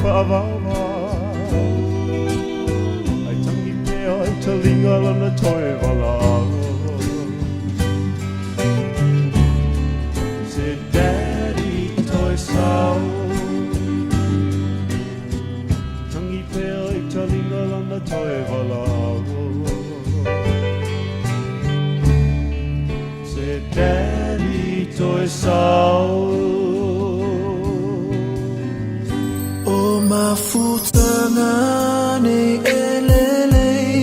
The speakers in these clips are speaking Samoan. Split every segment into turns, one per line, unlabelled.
Whaavaava. Ai tangi pea i ta linga lana toe valaau. Se daddy toe sau. Tangi pea i ta linga lana toe valaau. Se daddy toe sau.
O mafutaga nei e lelei,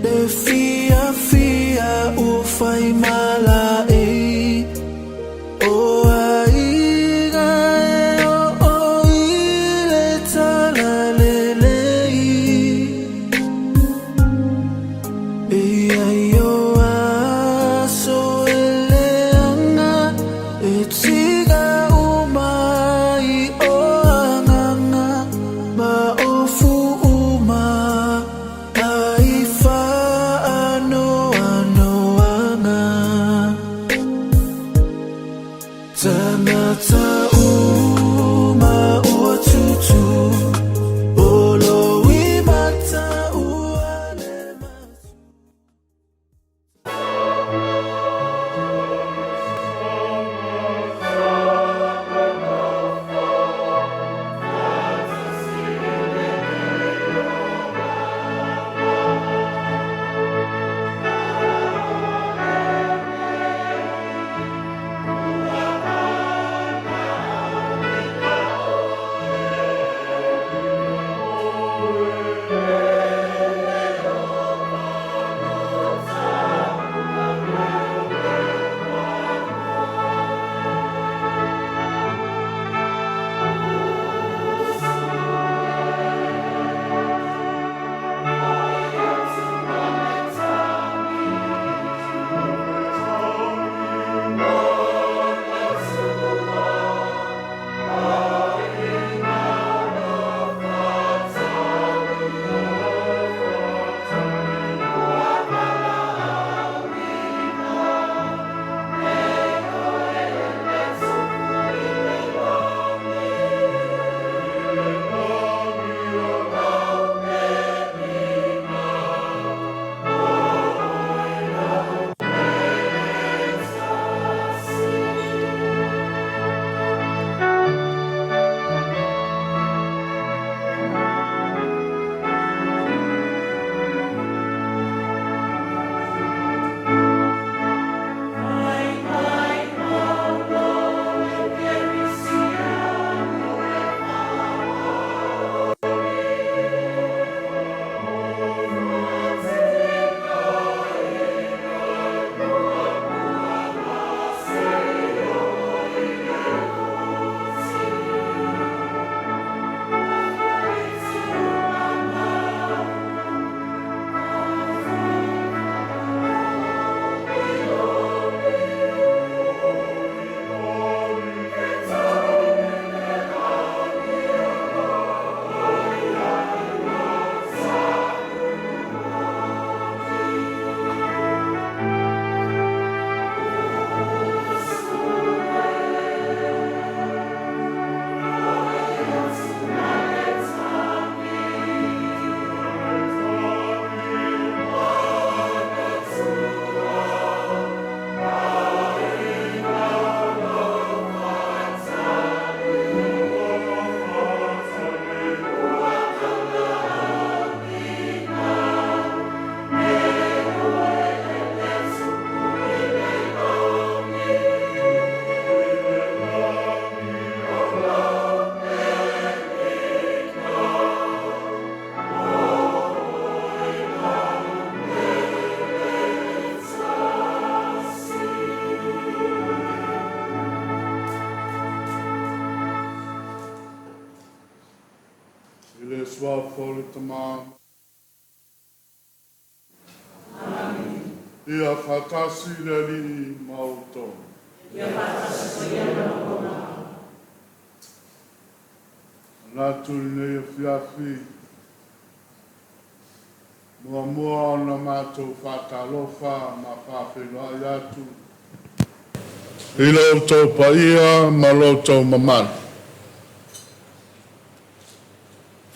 le fiafia ua fai malaei. O aiga e oo i le talalelei. E i ai o aso e leaga, e tiga uma ai o agaga, ma ofu uma ai faanoanoaga. Tagata uma ua tutu, o lo imata ua le matu.
I le Suafa o le Tama. Ia faatasi le Alii ma outou. Ia faatasi foi Manatu i lenei afiafi, muamua ona matou faatalofa ma faafeiloai atu i lo outou paia ma lo outou mamalu.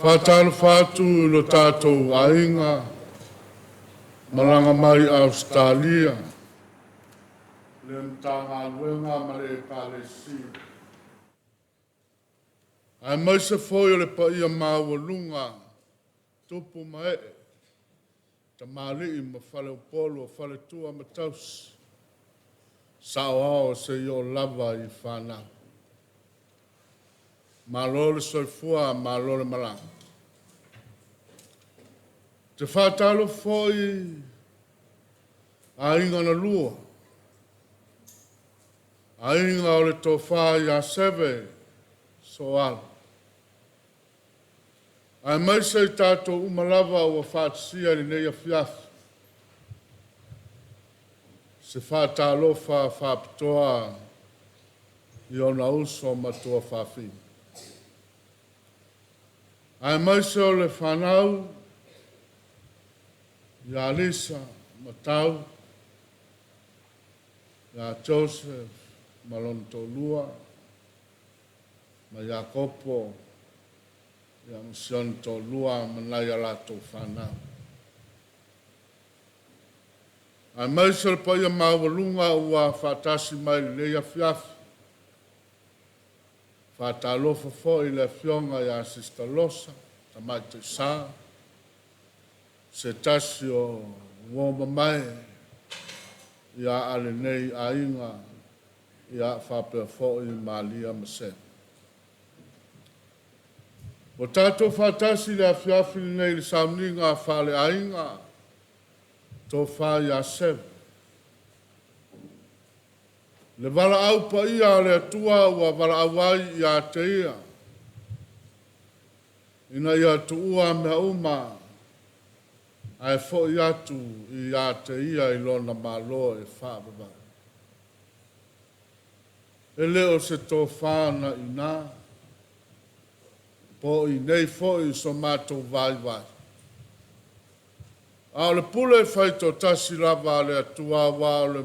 Faatalofa atu i lo tatou aiga malaga mai Ausetalia, le Matagaluega ma le Ekalesia, aemaise foi o le paia maualuga tupu ma ee, tamalii ma faleupolu o faletua ma tausi, saoao seia oo lava i fanau. Malo le soifua, malo le malaga. Ou te faatalofa foi i aiga na lua, aiga o le Tofa ia Seve Sooalo, aemaise i tatou uma lava ua faatasia i lenei afiafi. Se faatalofa faapitoa i ona uso ma tuafafine, aemaise o le fanau ia Lisa ma Tau, ia Joseph ma lona toalua, ma Iakopo ia ma si ona toalua ma nai a latou fanau. Aemaise o le paia maualuga ua faatasi mai i lenei afiafi. Faatalofa foi i le Afioga ia Sister Losa Tamaitai Sa, se tasi o uo mamae ia a lenei aiga ia faapea foi Malia ma Sema. Ua tatou faatasi i le afiafi lenei i le sauniga faaleaiga Tofa ia Seve. Le valaau paia a le Atua ua valaau ai ia te ia, ina ia tuua mea uma ae foi atu ia te ia i lona Malo e faavavau. E le o se tofa na iina, po o i nei foi so matou vaivai, a o le pule faitoatasi lava a le Atua, aua o le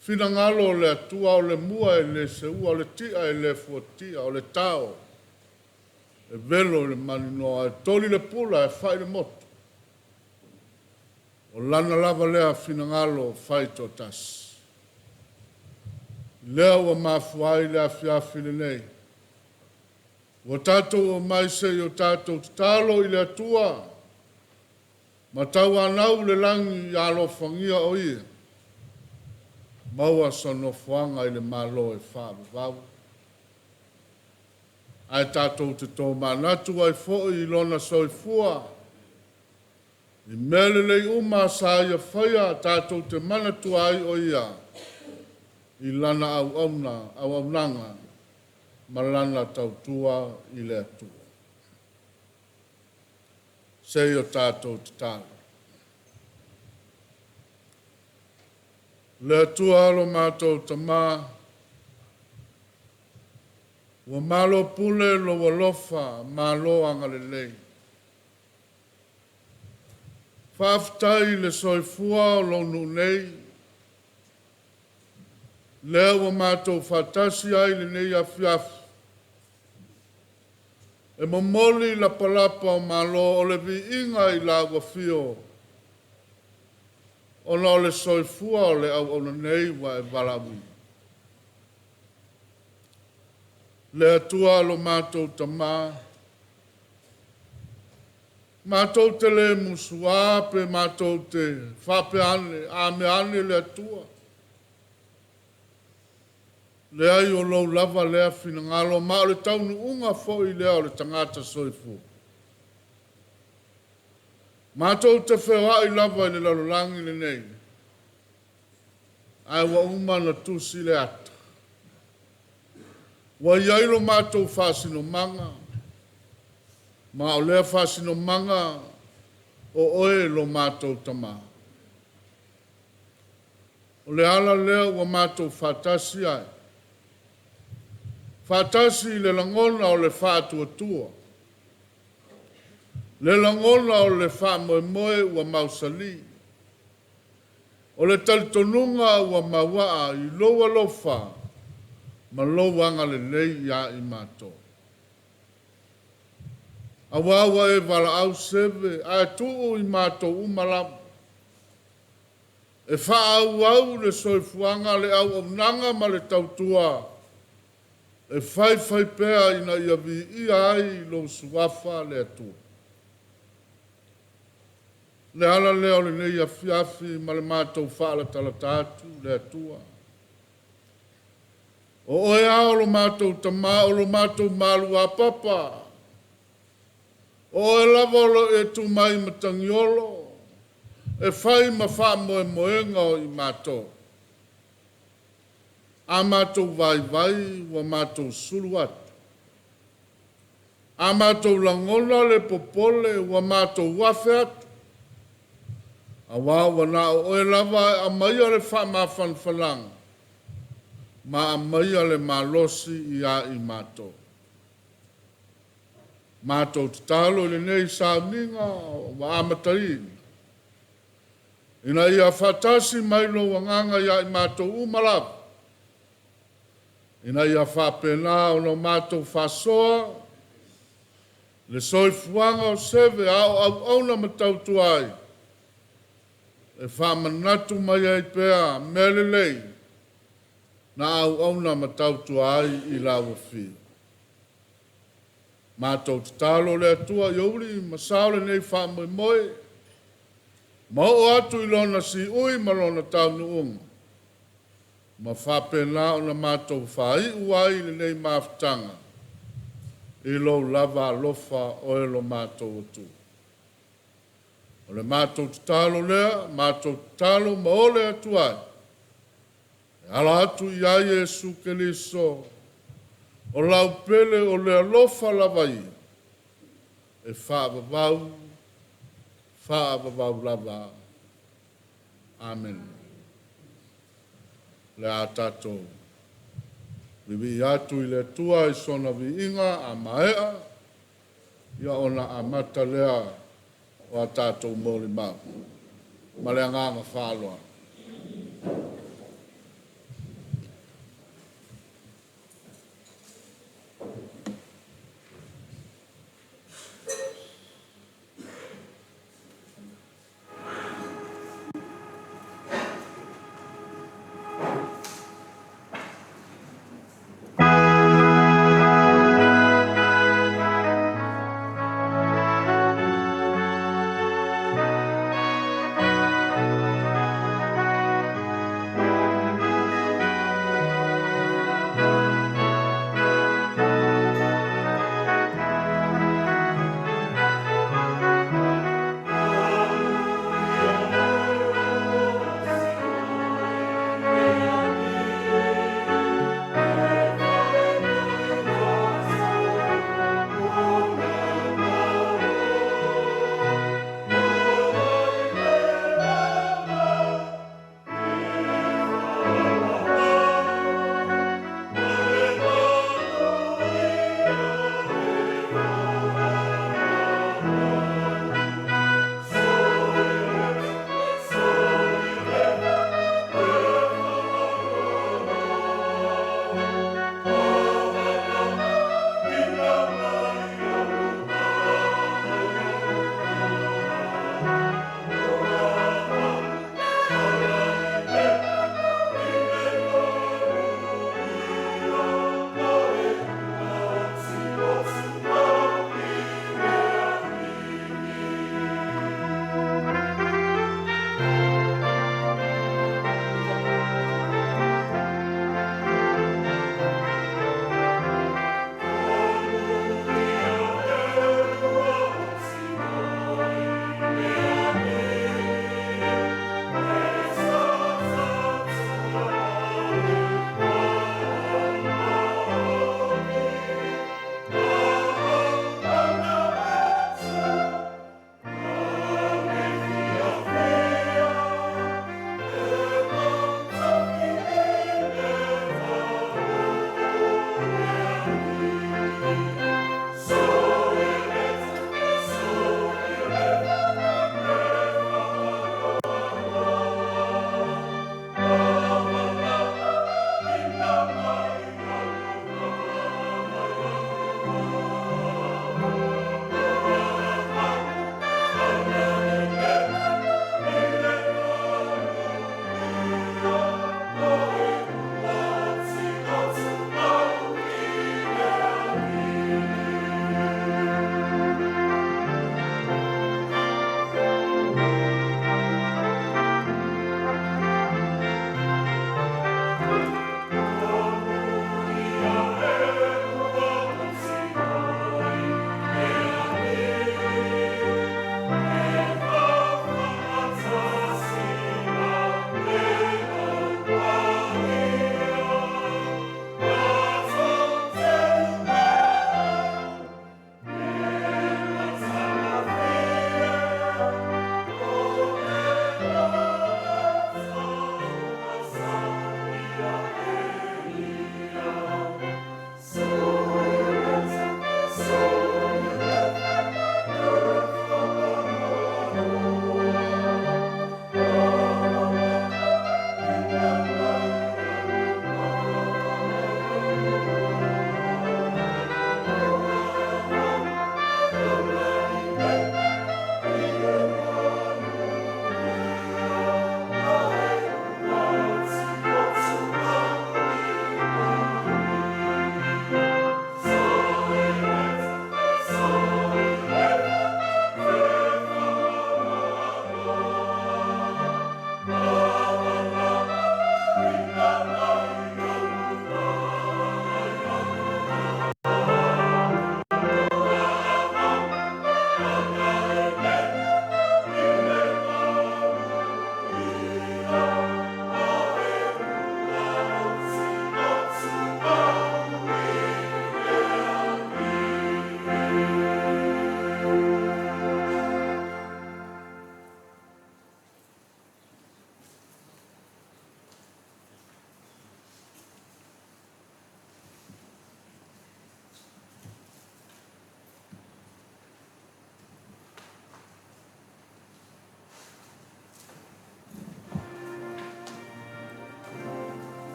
finagalo o le Atua o le mua e le seua, o le ti'a e le fuatia, o le tao e velo i le maninoa, e toli le pula e fa'i le motu. O lana lava lea finagalo faitoatasi. Lea ua mafua ai le afiafi lenei. Ua tatou omai se i o tatou tatalo i le Atua ma tauanau le lagi ia alofagia o Ia, maua sona nofoaga i le Malo e faavavau. Ae tatou te tomanatu ai foi i lona soifua, i mea lelei uma sa ia faia, tatou te manatua ai o Ia i lana auauna, auaunaga ma lana tautua i le Atua. Se i o tatou tatalo. Le Atua lo matou Tama, ua malo pule lou alofa, malo agalelei. Faafetai i le soifua o lou nuu nei, lea ua matou faatasi ai i lenei afiafi, e momoli lapalapa o malo o le viiga i lau afio, ona o le soifua o le auauna nei ua e valaauina. Le Atua lo matou Tama, matou te le musuā pe matou te faapea ane, a mea ane le Atua. Leai o lou lava lea finagalo, ma o le taunuuga foi lea o le tagata soifua. Matou te feoai lava i le lalolagi lenei, ae ua uma ona tusi le ata. Ua i ai lo matou faasinomaga, ma o lea faasinomaga o oe lo matou Tama. O le ala lea ua matou faatasi ai, faatasi i le lagona o le faatuatua, le lagona o le faamoemoe ua mausali, o le talitonuga ua mauaa i lou alofa ma lou agalelei ia i matou. Auā ua e valaau seve ae tuu i matou uma lava e faaauau le soifuaga, le auaunaga ma le tautua e faifaipea ina ia viia ai lou Suafa le Atua. O le ala lea o lenei afiafi ma le matou faalatalata atu le Atua. O oe lava o lo matou Tama, o lo matou maluapapa, o oe lava o lo o e tu mai i matagiolo e fai ma faamoemoega o i matou. A matou vaivai ua matou sulu atu. A matou lagona le popole ua matou afe atu, aua ua na o oe lava e aumaia le faamafanafanaga ma aumaia le malosi ia i matou. Matou tatalo i lenei sauniga ua amataina, ina ia faatasi mai lou Agaga ia i matou uma lava, ina ia faapena ona matou faasoa le soifuaga o seve a o auauna ma tautua ai, e faamanatu mai ai pea mea lelei na auauna ma tautua ai i lau afio. Matou tatalo le Atua ia uli ma sao lenei faamoemoe, ma oo atu i lona siui ma lona taunuuga, ma faapena ona matou faaiu ai lenei mafutaga i lou lava alofa oe lo matou Atua. O le matou tatalo lea, matou tatalo ma ole atu ai, e ala atu ia Iesu Keriso, o lau pele o le alofa lava ia, e faavavau, faavavau lava. Amene. O le a tatou vivii atu i le Atua i sona viiga a maea, ia ona amata lea o a tatou molimau. Ma le agaga faaaloalo.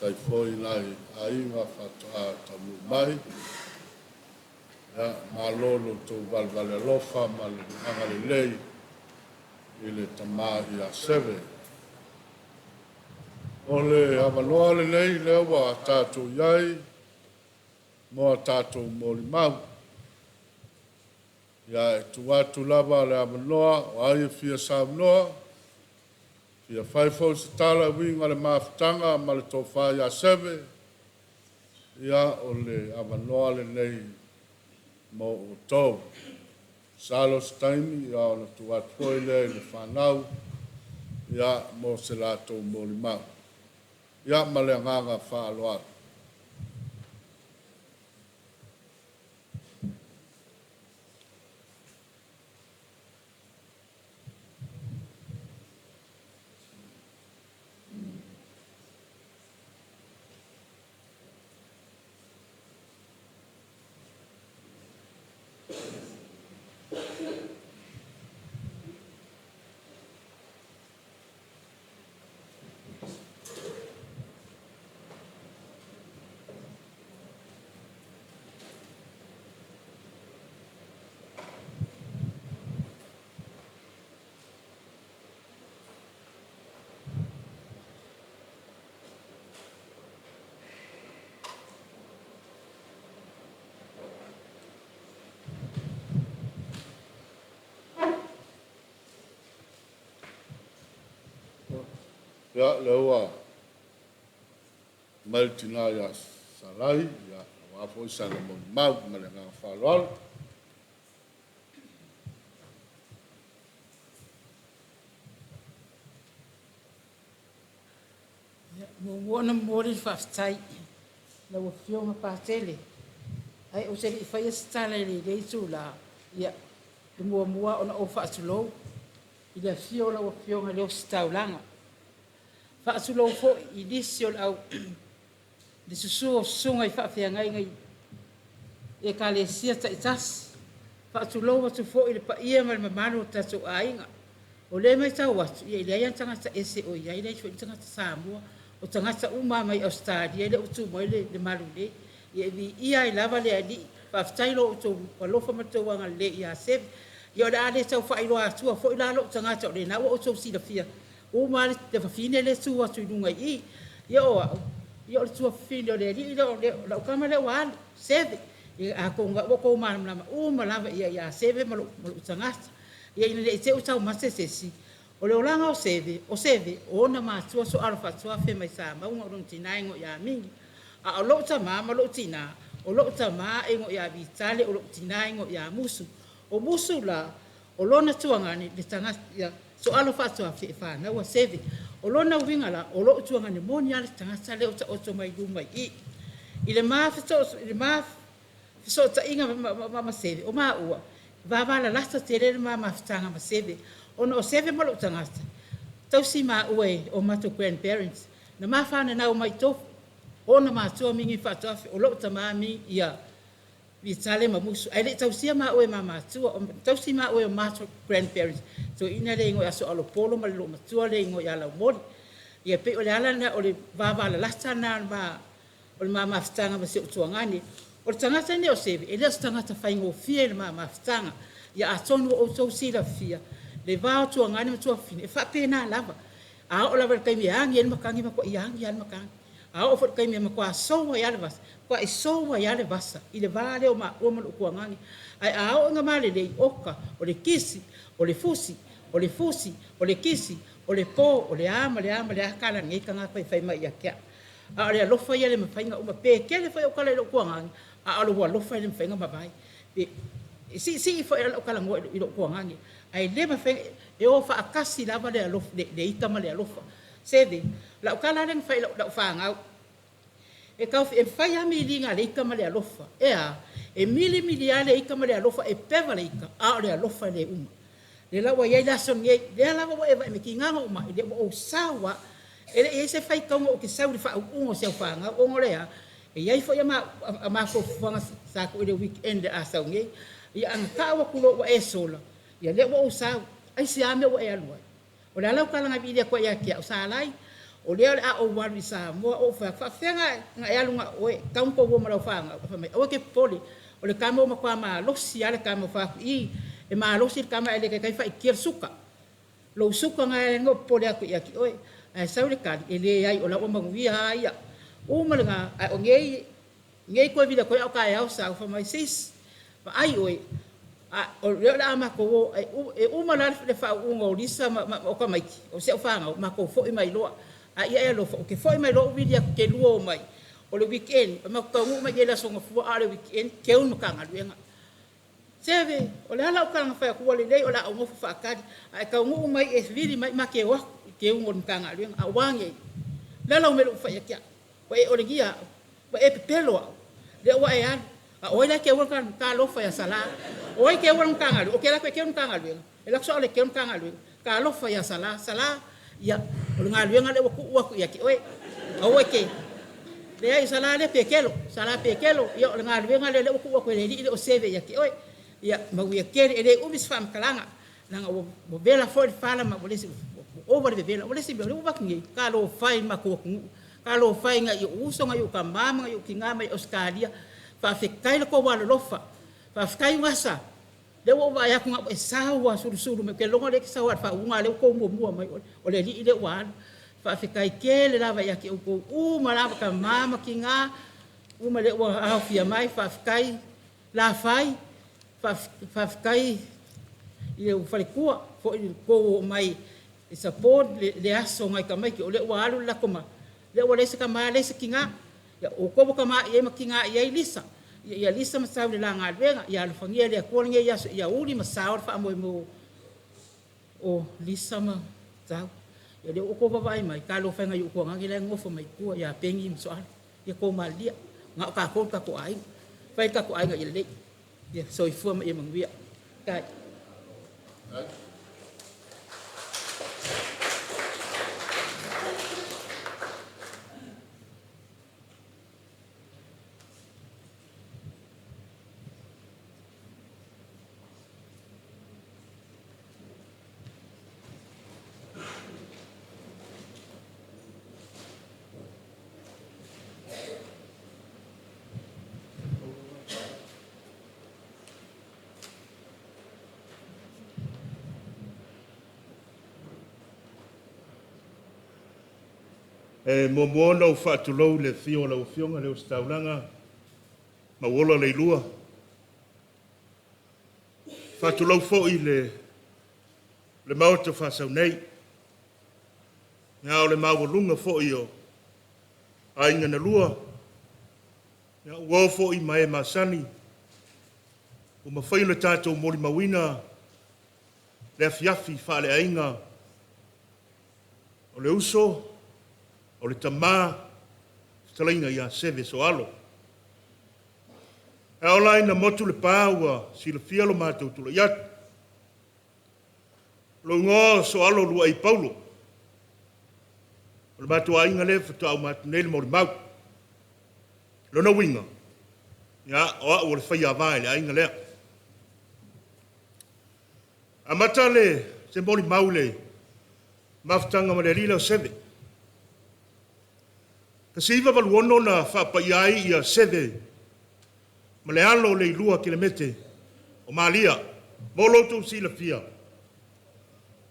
Faafetai foi i nai aiga faatoa taunuu mai. Ia, malo i lo outou valevale alofa ma le agalelei i le tama ia Seve. O le avanoa lenei lea ua tatou i ai mo a tatou molimau. Ia, e tuu atu lava le avanoa o ai e fia saunoa, fia fai foi se tala e uiga i le mafutaga ma le tofa ia Seve, ia, o le avanoa lenei mo outou. Masalo o se taimi ia ona tuu atu foi lea i le fanau ia mo se latou molimau. Ia ma le agaga faaaloalo. Ia, lea ua mai le tina ia Salai, ia, aua foi sana molimau ma le agaga faaaloalo.
Ia, muamua ona momoli le faafetai i lau Afioga Patele, ae ou te le i faia se tala i lenei itula, ia, e muamua ona ou faatulou i le afio o lau Afioga i le Ositaulaga. Faatulou foi i nisi o le au le susu o susuga i faafeagaiga i Ekalesia taitasi. Faatulou atu foi i le paia ma le mamalu o tatou aiga. O lea e matau atu, ia e leai lava ni tagata ese o i ai, leai foi ni tagata Samoa, o tagata uma lava mai Ausetalia lea ua tu mai le malu nei. Ia e viia ai lava le Alii. Faafetai i lo outou alofa ma lo outou agalelei ia Seve. Ia o le a le tau faailoa atua foi la lou tagata, o lena ua outou silafia uma lava le fafine lea e tu atu i luga i i. Ia o au, ia o le tuafafine o le alii lea, o lau tama lea ua alu, Seve. Ia atonu ua outou malamalama uma lava ia Seve ma lou tagata. Ia ina ne i te i ua taumate se isi, o le olaga o Seve, o Seve, o ona matua Soalo Faatuafe mai Samauga, o lona tina e igoa ia Migi. A o lou tama ma lou tina, o lou tama e igoa ia Vitale, o lou tina e igoa ia Musu. O Musu la, o lona tuagane le tagata ia Soalo Faatuafe e fanau a Seve. O lona uiga la, o lou tuagane moni lava le tagata lea ua taoto mai luma i i. I le ma fesootaiga ma Seve, o maua, vavalalata tele le ma mafutaga ma Seve, ona o Seve ma lou tagata, tausi maua e o matou grandparents, na ma fananau mai tofu, ona matua Migi Faatuafe, o lou tama Migi ia Vitale ma Musu, ae le i tausia maua e ma matua, o tausi maua e o matou grandparents, toeaina le igoa ia Soalopolo ma le loomatua le igoa ia Laumoli. Ia pei o le ala lena o le vavalalata lena o le ma mafutaga ma si ou tuagane. O le tagata lenei o Seve, e le o se tagata faigofie i le ma mafutaga. Ia atonu ua outou silafia le va o tuagane ma tuafafine, e faapena lava. A oo lava i le taimi e agi ai le matagi, e matuai agi lava le matagi. A oo foi i le taimi e matua sou ai lava le vasa, matuai sou ai lava le vasa i le va lea o maua ma lou tuagane. Ae a oo ina malelei, oka, o le kisi, o le fusi, o le fusi, o le kisi, o le po, o le a ma le a ma le a tala a lenei tagata e fai mai ia te au. A o le alofa ia e le mafai ona uma. Pe tele foi au tala i lou tuagane, a o lou alofa e le mafai ona mavae. E siisii foi lau talanoa i lou tuagane, ae le mafai, e o faatasi lava le alofa, le ita ma le alofa. Seve, lau tala lea na fai i lau fanau, e tau, e fai lava miliga a le ita ma le alofa. E a? E milimili lava le ita ma le alofa, e peva le ita, a o le alofa e le uma. Lea la ua i ai le aso lenei, lea lava ua e vaai mai, tiga ona ou mai, lea ua ou sau lava. E le i i ai se faitauga ou te sau i le faauuga o si au fanau, ona o le a? E i ai foi a matou fuafuaga sa tuu i le weekend a sau nei. Ia ana tau atu loa ua e sola, ia lea ua ou sau. Aisea mea ua e alu ai? O le a lau tala na vili atu ai ia te au? Salai. O lea o le a ou alu i Samoa, ou fai atu, Faafefea na e alu na o oe, e tatau ona tou o ma lau fanau? Ae fai mai, Aua e te popole, o le tama ua matua malosi lava le tama. Ou fai atu, Ii, e malosi le tama ae le taitai faaitia le suka. Lou suka na e no popole atu ia te oe. Ae sau le tali, E leai, o la ua manuia lava ia. Uma lena, ae o nei, nei toe vili atu ai a o taeao sau, fai mai, Sis, vaai oe, a o lea o le a matou o, e uma la le faauuga o Lisa ma o tamaiti, o si au fanau, matou foi mai loa. A ia e alofa, ou te foi mai loa ou vili atu te lua o mai. O le weekend, matou taunuu mai i nei i le Aso Gafua, a o le weekend, keu le Matagaluega. Seve, o le a lau tala na fai atu, ua lelei o le a ou nofo faatali, a e taunuu mai e vili mai, ma te o atu i teuga o le Matagaluega. A ua nei, le a lau mea i lou fai ia te au? Ua e olegia au, ua e pepelo au, lea ua e alu. A o ai la e teua le talofa ia Sala? O ai e teua le Matagaluega? Ou te alu atu e teu le Matagaluega. E alu atu sao e teu le Matagaluega. Talofa ia Sala, Sala, ia, o le galuega lea ua tuu atu ia te oe. Aua e te... Leai, o Sala lea Pekelo, Sala Pekelo, ia o le galuega lea lea ua tuu atu e le alii lea o Seve ia te oe. Ia, manuia tele, e le umi se faamatalaga, leaga ua vevela foi le fala ma ua le isi, ua ova le vevela. O le isi mea, o lea ua avatu nei, talofa e i le matou atunuu, talofa e i nai ou uso, nai ou tama ma nai ou tina mai Ausetalia, faafetai lo outou alolofa, faafetai Gasa, lea ua ou vaai atu na ua e sau lava sulusulu mai, ou te lagona o lea e te sau lava i le faauuga, a o lea ua tou muamua mai oe, o le alii lea ua alu. Faafetai tele lava ia te outou uma lava, tama ma tina uma lea ua aofia mai, faafetai Lafai, faafetai i lou faletua foi le tou oo mai e support le aso o nai tamaiti o lea ua alu le latou ma lea ua leai se tama leai se tina. Ia outou ua tama i ai ma tina i ai Lisa. Ia Lisa ma sau i le la galuega. Ia alofagia e le Atua lenei aso ia uli ma sao le faamoemoe o Lisa ma Tau. Ia lea ua outou vaavaai mai, talofa e nai ou tuagane la e nonofo mai tua ia Peni ma Soala. Ia tou malilia, na o tatou le tatou aiga. Fai le tatou aiga ia lelei. Ia soifua ma ia manuia. Faafetai.
E muamua ona ou faatulou i le afio o lau Afioga i le Ositaulaga Mauola Leilua. E faatulou foi i le Maota faasau nei, a o le maualuga foi o aiga na lua, ua o foi ma e masani, ua mafai ona tatou molimauina le afiafi faaleaiga o le uso, o le tama, fetalaiga ia Seve Sooalo. Ae oo la ina motu le pa ua silafia lo matou tulai atu. O lou igoa o Sooalo Luai Paulo. O le matou aiga lea faatoa uma atu nei le molimau. O lona uiga, ia, o au o le faiava i le aiga lea. Amata le se molimau i le mafutaga ma le alii lea o Seve. 1986 na faapaia ai ia Seve ma le alo o Leilua Kelemete o Malia. Mo lo outou silafia,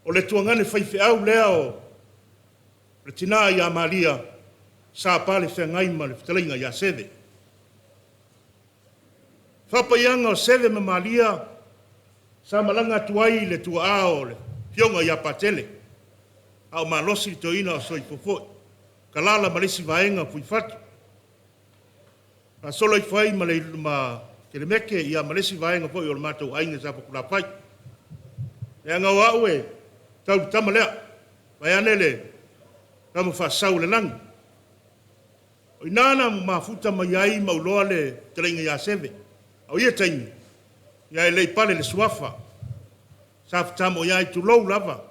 o le tuagane faifeau lea o le tina ia Malia sa palefeagai ma le fetalaiga ia Seve. Faapaiaga o Seve ma Malia sa malaga atu ai i le tuaa o le afioga ia Patele, a o malosi le toeaina o soifua foi, Kalala ma le isi vaega o Fuifatu. Faasolo ifo ai ma, le, ma Kelemeke ia ma le isi vaega foi o le matou aiga sa Fatulafai. Leaga o au e tau le tama lea, vaeane le tama faasau o le lagi. O i ina na mafuta mai ai ma ou iloa le fetalaiga ia Seve. A o ia taimi, ia e le i pale le suafa. Sa fetamoe ai, tulou lava,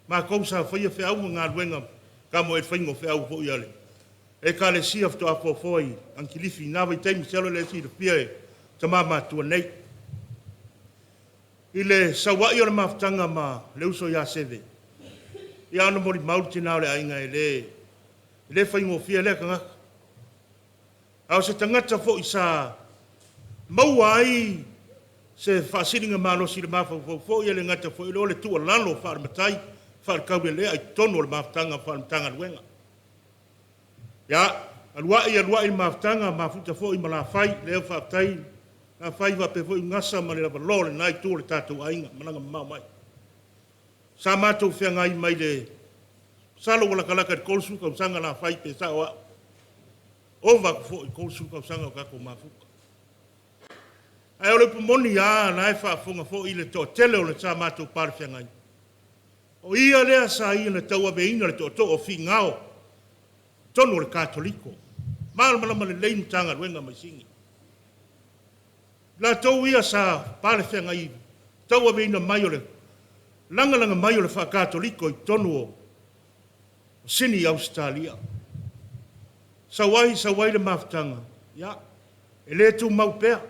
matou sa faia feau ma galuega tamoe i le faiga o feau foi a le Ekalesia faatoa foafoa i Anikilifi i na vaitaimi, masalo e le silafia e tama matutua nei. I le sau ai o le mafutaga ma le uso ia Seve, ia ona molimau le tina o le aiga e le
E le faigofie lea tagata. A o se tagata foi sa maua ai se faasiliga malosi i le mafaufau foi, e le gata foi o le tuualalo faale-matai, faale-taulelea i totonu o le mafutaga faale-Matagaluega. Ia, alu ai alu ai le mafutaga, mafuta foi ma Lafai, lea faafetai Lafai faapea foi Gasa ma le lavaloa o lena itu o le tatou aiga, malaga mamao mai. Sa matou feagai mai le masalo ua latalata i le 30 tausaga Lafai pe sao au. Ova atu foi i le 30 tausaga o tatou mafuta. Ae o le upu moni lava, o la e faafofoga foi le toatele o le sa matou palefeagai, o ia lea sa ia na tauaveina le tootoo o Finao i totonu o le Katoliko. Malamalama lelei le Matagaluega mai Sini. O latou ia sa palefeagai tauaveina mai o le lagalaga mai o le faa-Katoliko i totonu o Sini i Ausetalia. Sau ai sau ai le mafutaga, ia, e le tumau pea.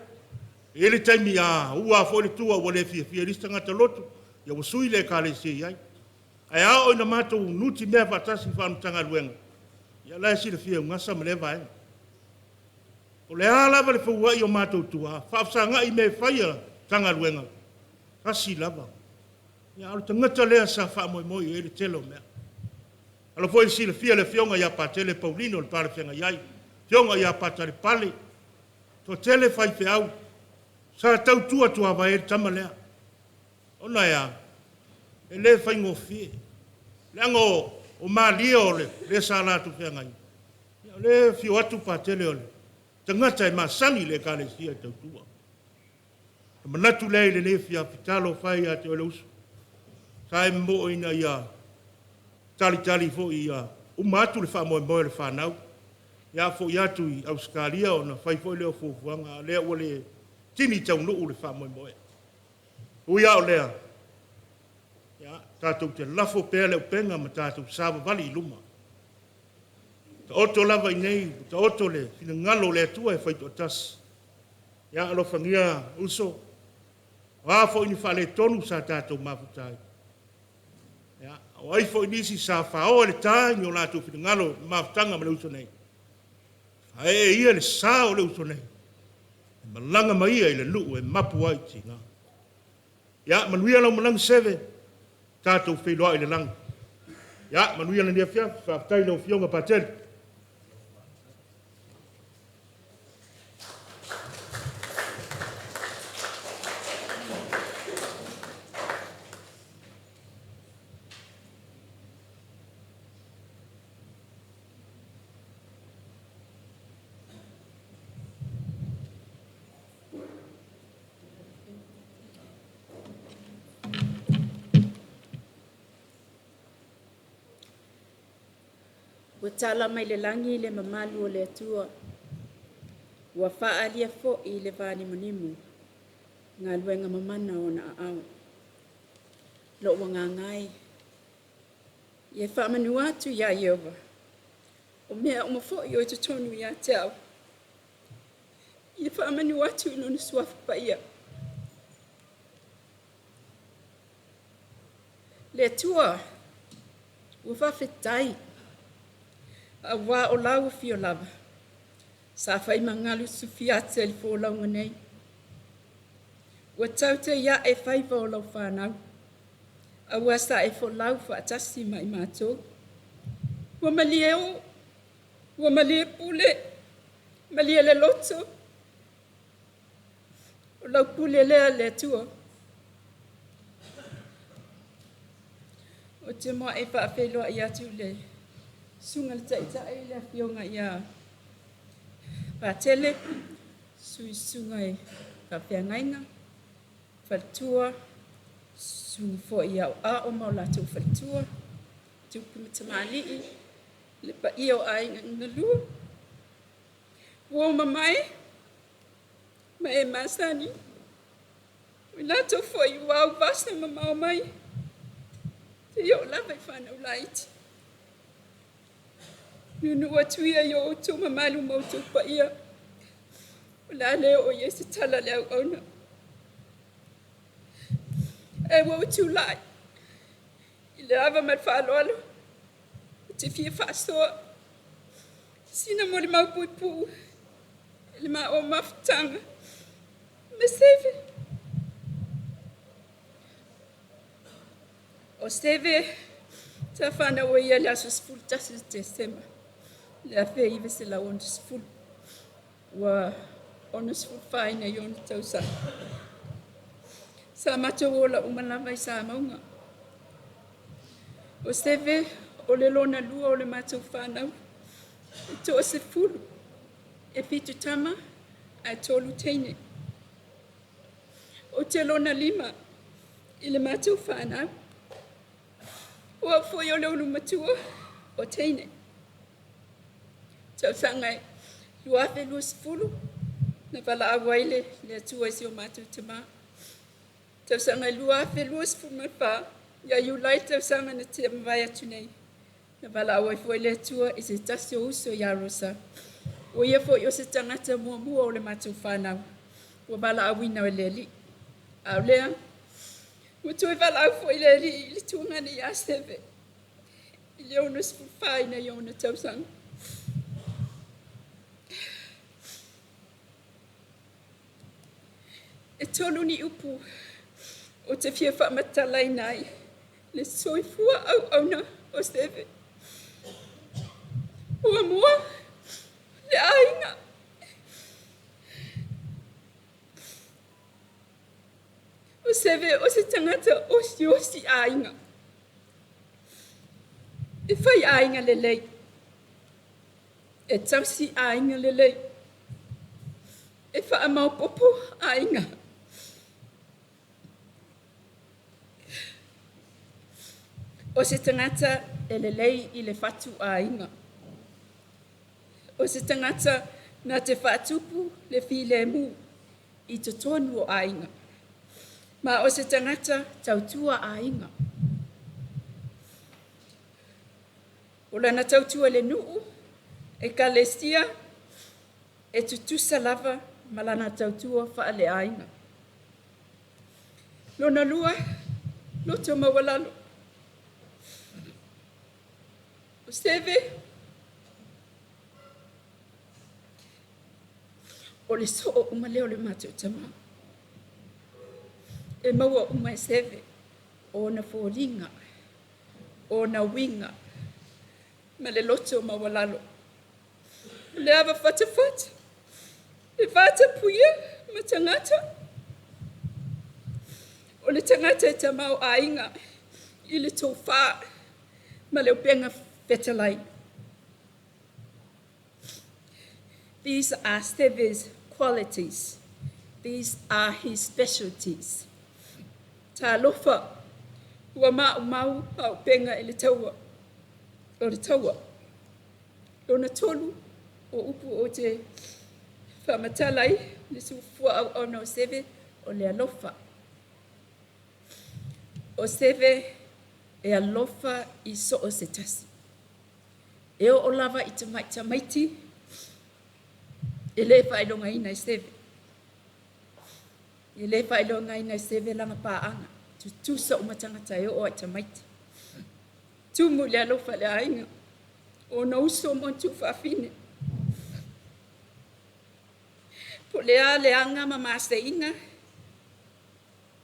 E i ai le taimi a ua foi le tua ua le fiafia ai le isi tagata lotu, ia ua sui le ekalesia e i ai. Ae a oo ina matou nutimea faatasi faa-Matagaluega, ia o la e silafia e Gasa ma lea vaega. O le a lava le feuai o matou i tua, faafesagai i mea e fai a le Matagaluega, e tasi lava. Ia a o le tagata lea sa faamoemoe i ai le tele o mea. Masalo foi e silafia e le Afioga ia Patele Paulino le palefeagai ai, le Afioga ia Patele Pale, toatele faifeau sa tautua tuavae ai le tama lea. Ona e a? E le faigofie. Leaga o malie o le sa latou feagai, ia o lea e afio atu Patele o le tagata e masani i le Ekalesia e tautua. Ona manatu lea i lenei afiafi, talofa e ia te oe le uso, sa e momoe ina ia talitali foi ia uma atu le faamoemoe o le fanau, ia foi atu i Ausetalia ona fai foi lea o fuafuaga, a o lea ua le tini taunuu le faamoemoe. Ui lava o lea, ia, tatou te lafo pea le upega ma tatou savavali i luma. Taoto lava i inei, taoto le finagalo o le Atua e faitoatasi. Ia alofagia uso, o a foi ni faaletonu sa tatou mafuta ai, ia, o ai foi nisi sa faoa i le ta ni o latou finagalo i le mafutaga ma le uso nei, ae ia le sa o le uso nei, e malaga ma ia i le nuu e mapu ai tiga. Ia, manuia lau malaga Seve, tatou feiloai i le lagi. Ia, manuia lenei afiafi, faafetai i lau Afioga Patele.
Ua tala mai le lagi le mamalu o le Atua, ua faaalia foi i le vanimonimo galuega mamana o ona aao. Lou agaga e, ia faamanu atu iā Ieova, o mea uma foi o i totonu ia te au. Ia faamanu atu i lona suafa paia. Le Atua, ua faafetai, auā o lau afio lava, sa faimagalu sufiata i le folauga nei. Ua tautai ae faiva o lau fanau, auā sa e folau faatasi ma i matou. Ua malie ō, ua malie pule, malie le loto, o lau pule lea le Atua. Ou te muai faafeiloai atu i le Susuga i le Taitai le Afioga ia Patele, Sui Susuga i Faafeagaiga, Faletua, Susuga foi i Aoao ma o latou faletua, Tupu ma Tamalii, le paia o aiga na lua. Ua mamae ma e masani, o i latou foi ua auvasa mamao mai, seia oo lava i fanau laiti. Nuunuu atu ia i o outou mamalu ma outou paia, o le a le oo i ai se tala a le auauna. Ae ua ou tulai i le ava ma le faaaloalo ou te fia faasoa. Sina molimau puipuu i le maua mafutaga ma Seve. O Seve sa fanau ai ia le aso 11 Tesema le 1960. Ua 64 ina i ona tausaga. Sa matou ola uma lava i Samauga. O Seve o le lona lua o le matou whanau. E toa 10, e 7 tama, ae 3 teine. O te lona 5 i le matou whanau. Ua foi o le ulu matua o teine. Tausaga e 2020, na valaau ai le Atua i si o matou tamā. Tausaga e 2024, ia Iulai tausaga na tea mavae atu nei. Na valaau ai foi le Atua i se tasi o uso ia Rosa. O ia foi o se tagata muamua o le matou whanau. Ua valaauina e le Alii. A o lea, ua toe valaau foi le Alii i le tuagana ia Seve. I le 64 ina i ona tausaga. E tolu ni upu o te fia whaamatalaina ai le soifua auauna o Seve. Ua mua le aiga. O Seve o se tagata osiosi aiga. E whai aiga lelei. E tausi aiga lelei. E whaamaupopo aiga. O se tagata e lelei i le whatu aiga. O se tagata nā te whaatupu le filemu i te tonu o aiga. Ma o se tagata tautua aiga. O lana tautua le nuu, e kalesia, e tutusa lava ma lana tautua whaale aiga. Lona lua, loto maualalo. O Seve, o le soo uma lea o le matou tamā. E maua uma e Seve, o ona foliga, o ona uiga, ma le loto maualalo. O le ava fatafata, e vatapuia ma tagata. O le tagata e tamau aiga i le tofā ma le upega fetalai. These are Seve's qualities. These are his specialties. Talofa, ua maumau a upega i le taua, o le taua. Lona tolu o upu o te whaamatala ai le soifua auauna o Seve o le alofa. O Seve e alofa i so o se tasi. E o lava i te mai tamaiti, e le whailonga i Seve. E le whailonga ina i Seve lana pāanga. Tutusa o matangata e o ai tamaiti. Tumu le alofa le aiga. O na uso mo tu whaafine. Po le a le anga ma maseinga.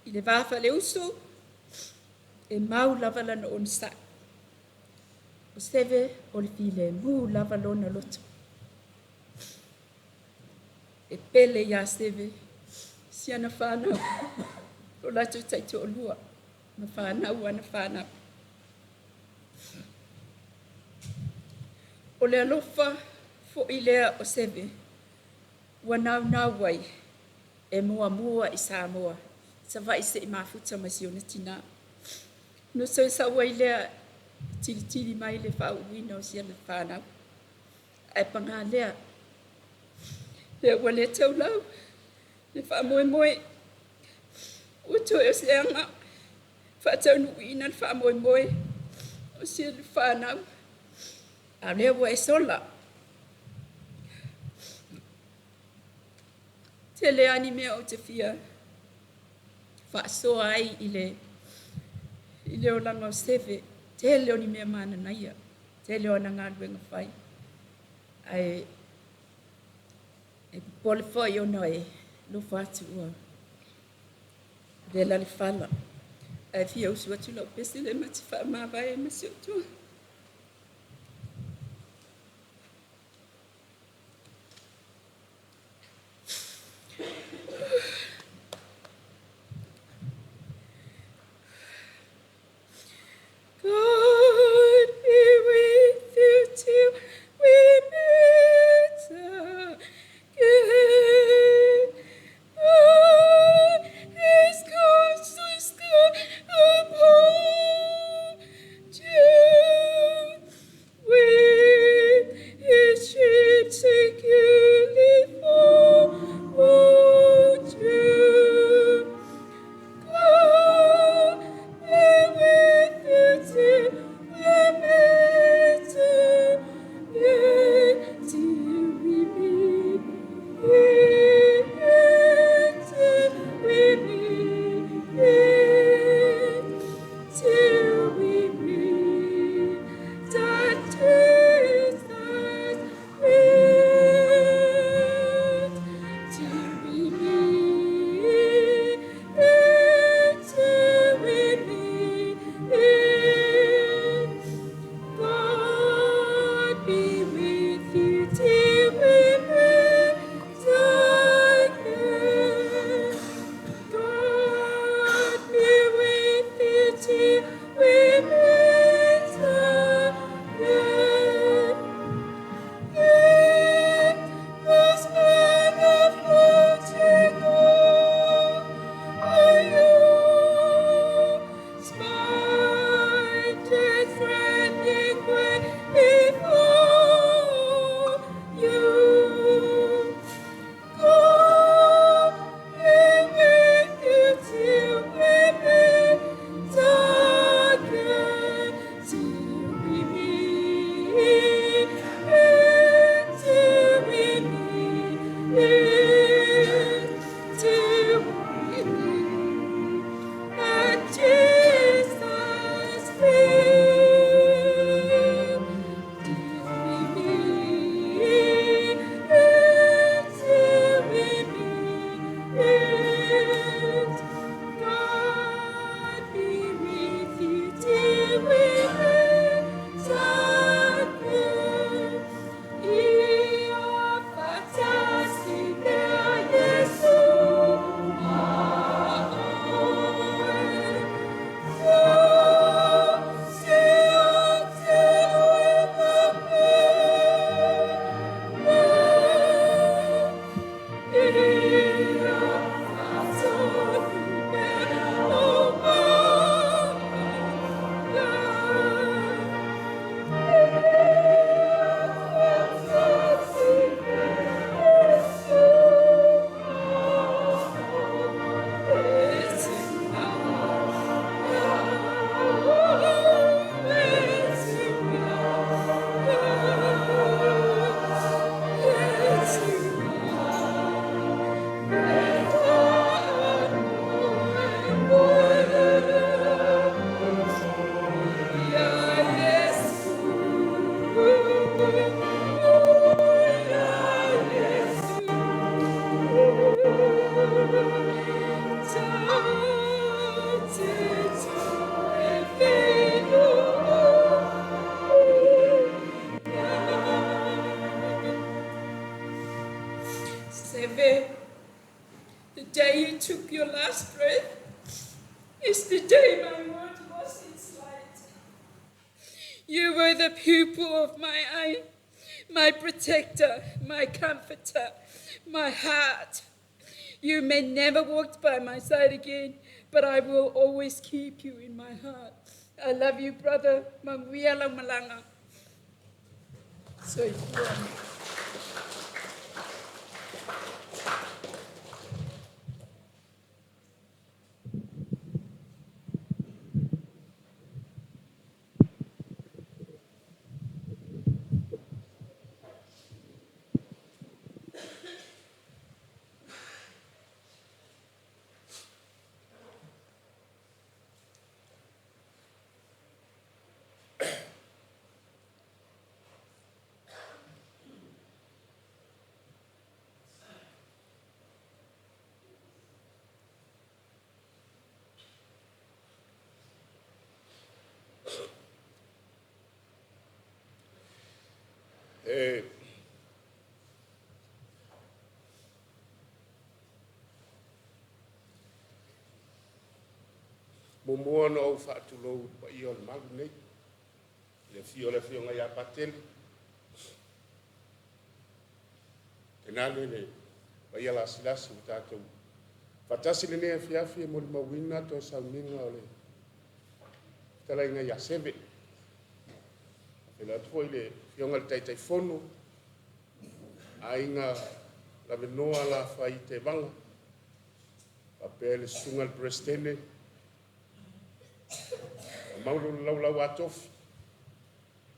I le vafa le uso. E mau lava lana ona sa'i. O Seve o le filemu lava lona loto. E pele ia Seve, si ana whanau, o latou taitoalua, ma whanau ana whanau. O le alofa fo'i lea o Seve, ua naunau ai e muamua i Samoa, Savaii se'i mafuta ma si ona tinā. No so sau ai lea tilitili mai le faauuina o si ana whanau. Ae pagā lea, lea ua le taulau, le faamoemoe, ua toe o se aga, faataunuuina le faamoemoe o si ana whanau. A lea ua e sola. Tele ani mea o te fia faasoa ai i le olaga o Seve, tele o ni mea mananaia, tele o ana galuega fai. Ae e popole foi ona e nofo atu ua vela le fala. Ae fia usu atu lau pese lea ma te faamavae ai ma si ou tua. God be with you till we meet again. God His constant uphold you. With His sheep securely fold you. God be with you till we meet again, till we meet, till we meet, till we meet at Jesus' feet, till we meet, till we meet. God be with you till we meet again. God be with you till we meet again. In the span of floating o'er you, smite death friendly way before you. God be with you till we meet again, till we meet, till we meet, till we meet at Jesus' feet. Till we meet, till we meet. God be with you till we meet again. Ia faatasi pea Iesu ma oe. Se ia te oe ma Ia faatonu pea lou mana. Seve, the day you took your last breath is the day my world lost its light. You were the pupil of my eye, my protector, my comforter, my heart. You may never walk by my side again, but I will always keep you in my heart. I love you, brother. Manuia lau malaga. Soifua.
E muamua ona ou faatulou i le paia o le malu nei, i le afio o le Afioga ia Patele, tainane le paia lasilasi ua tatou faatasi i lenei afiafi e molimauina toe sauniga o le fetalaiga ia Seve. E faafeiloai atu foi i le Afioga i le Taitaifono, Aiga Lavenoa Lafai Tevaga, faapea le susuga i le Peresetene, maumau le laulau-a-tofi.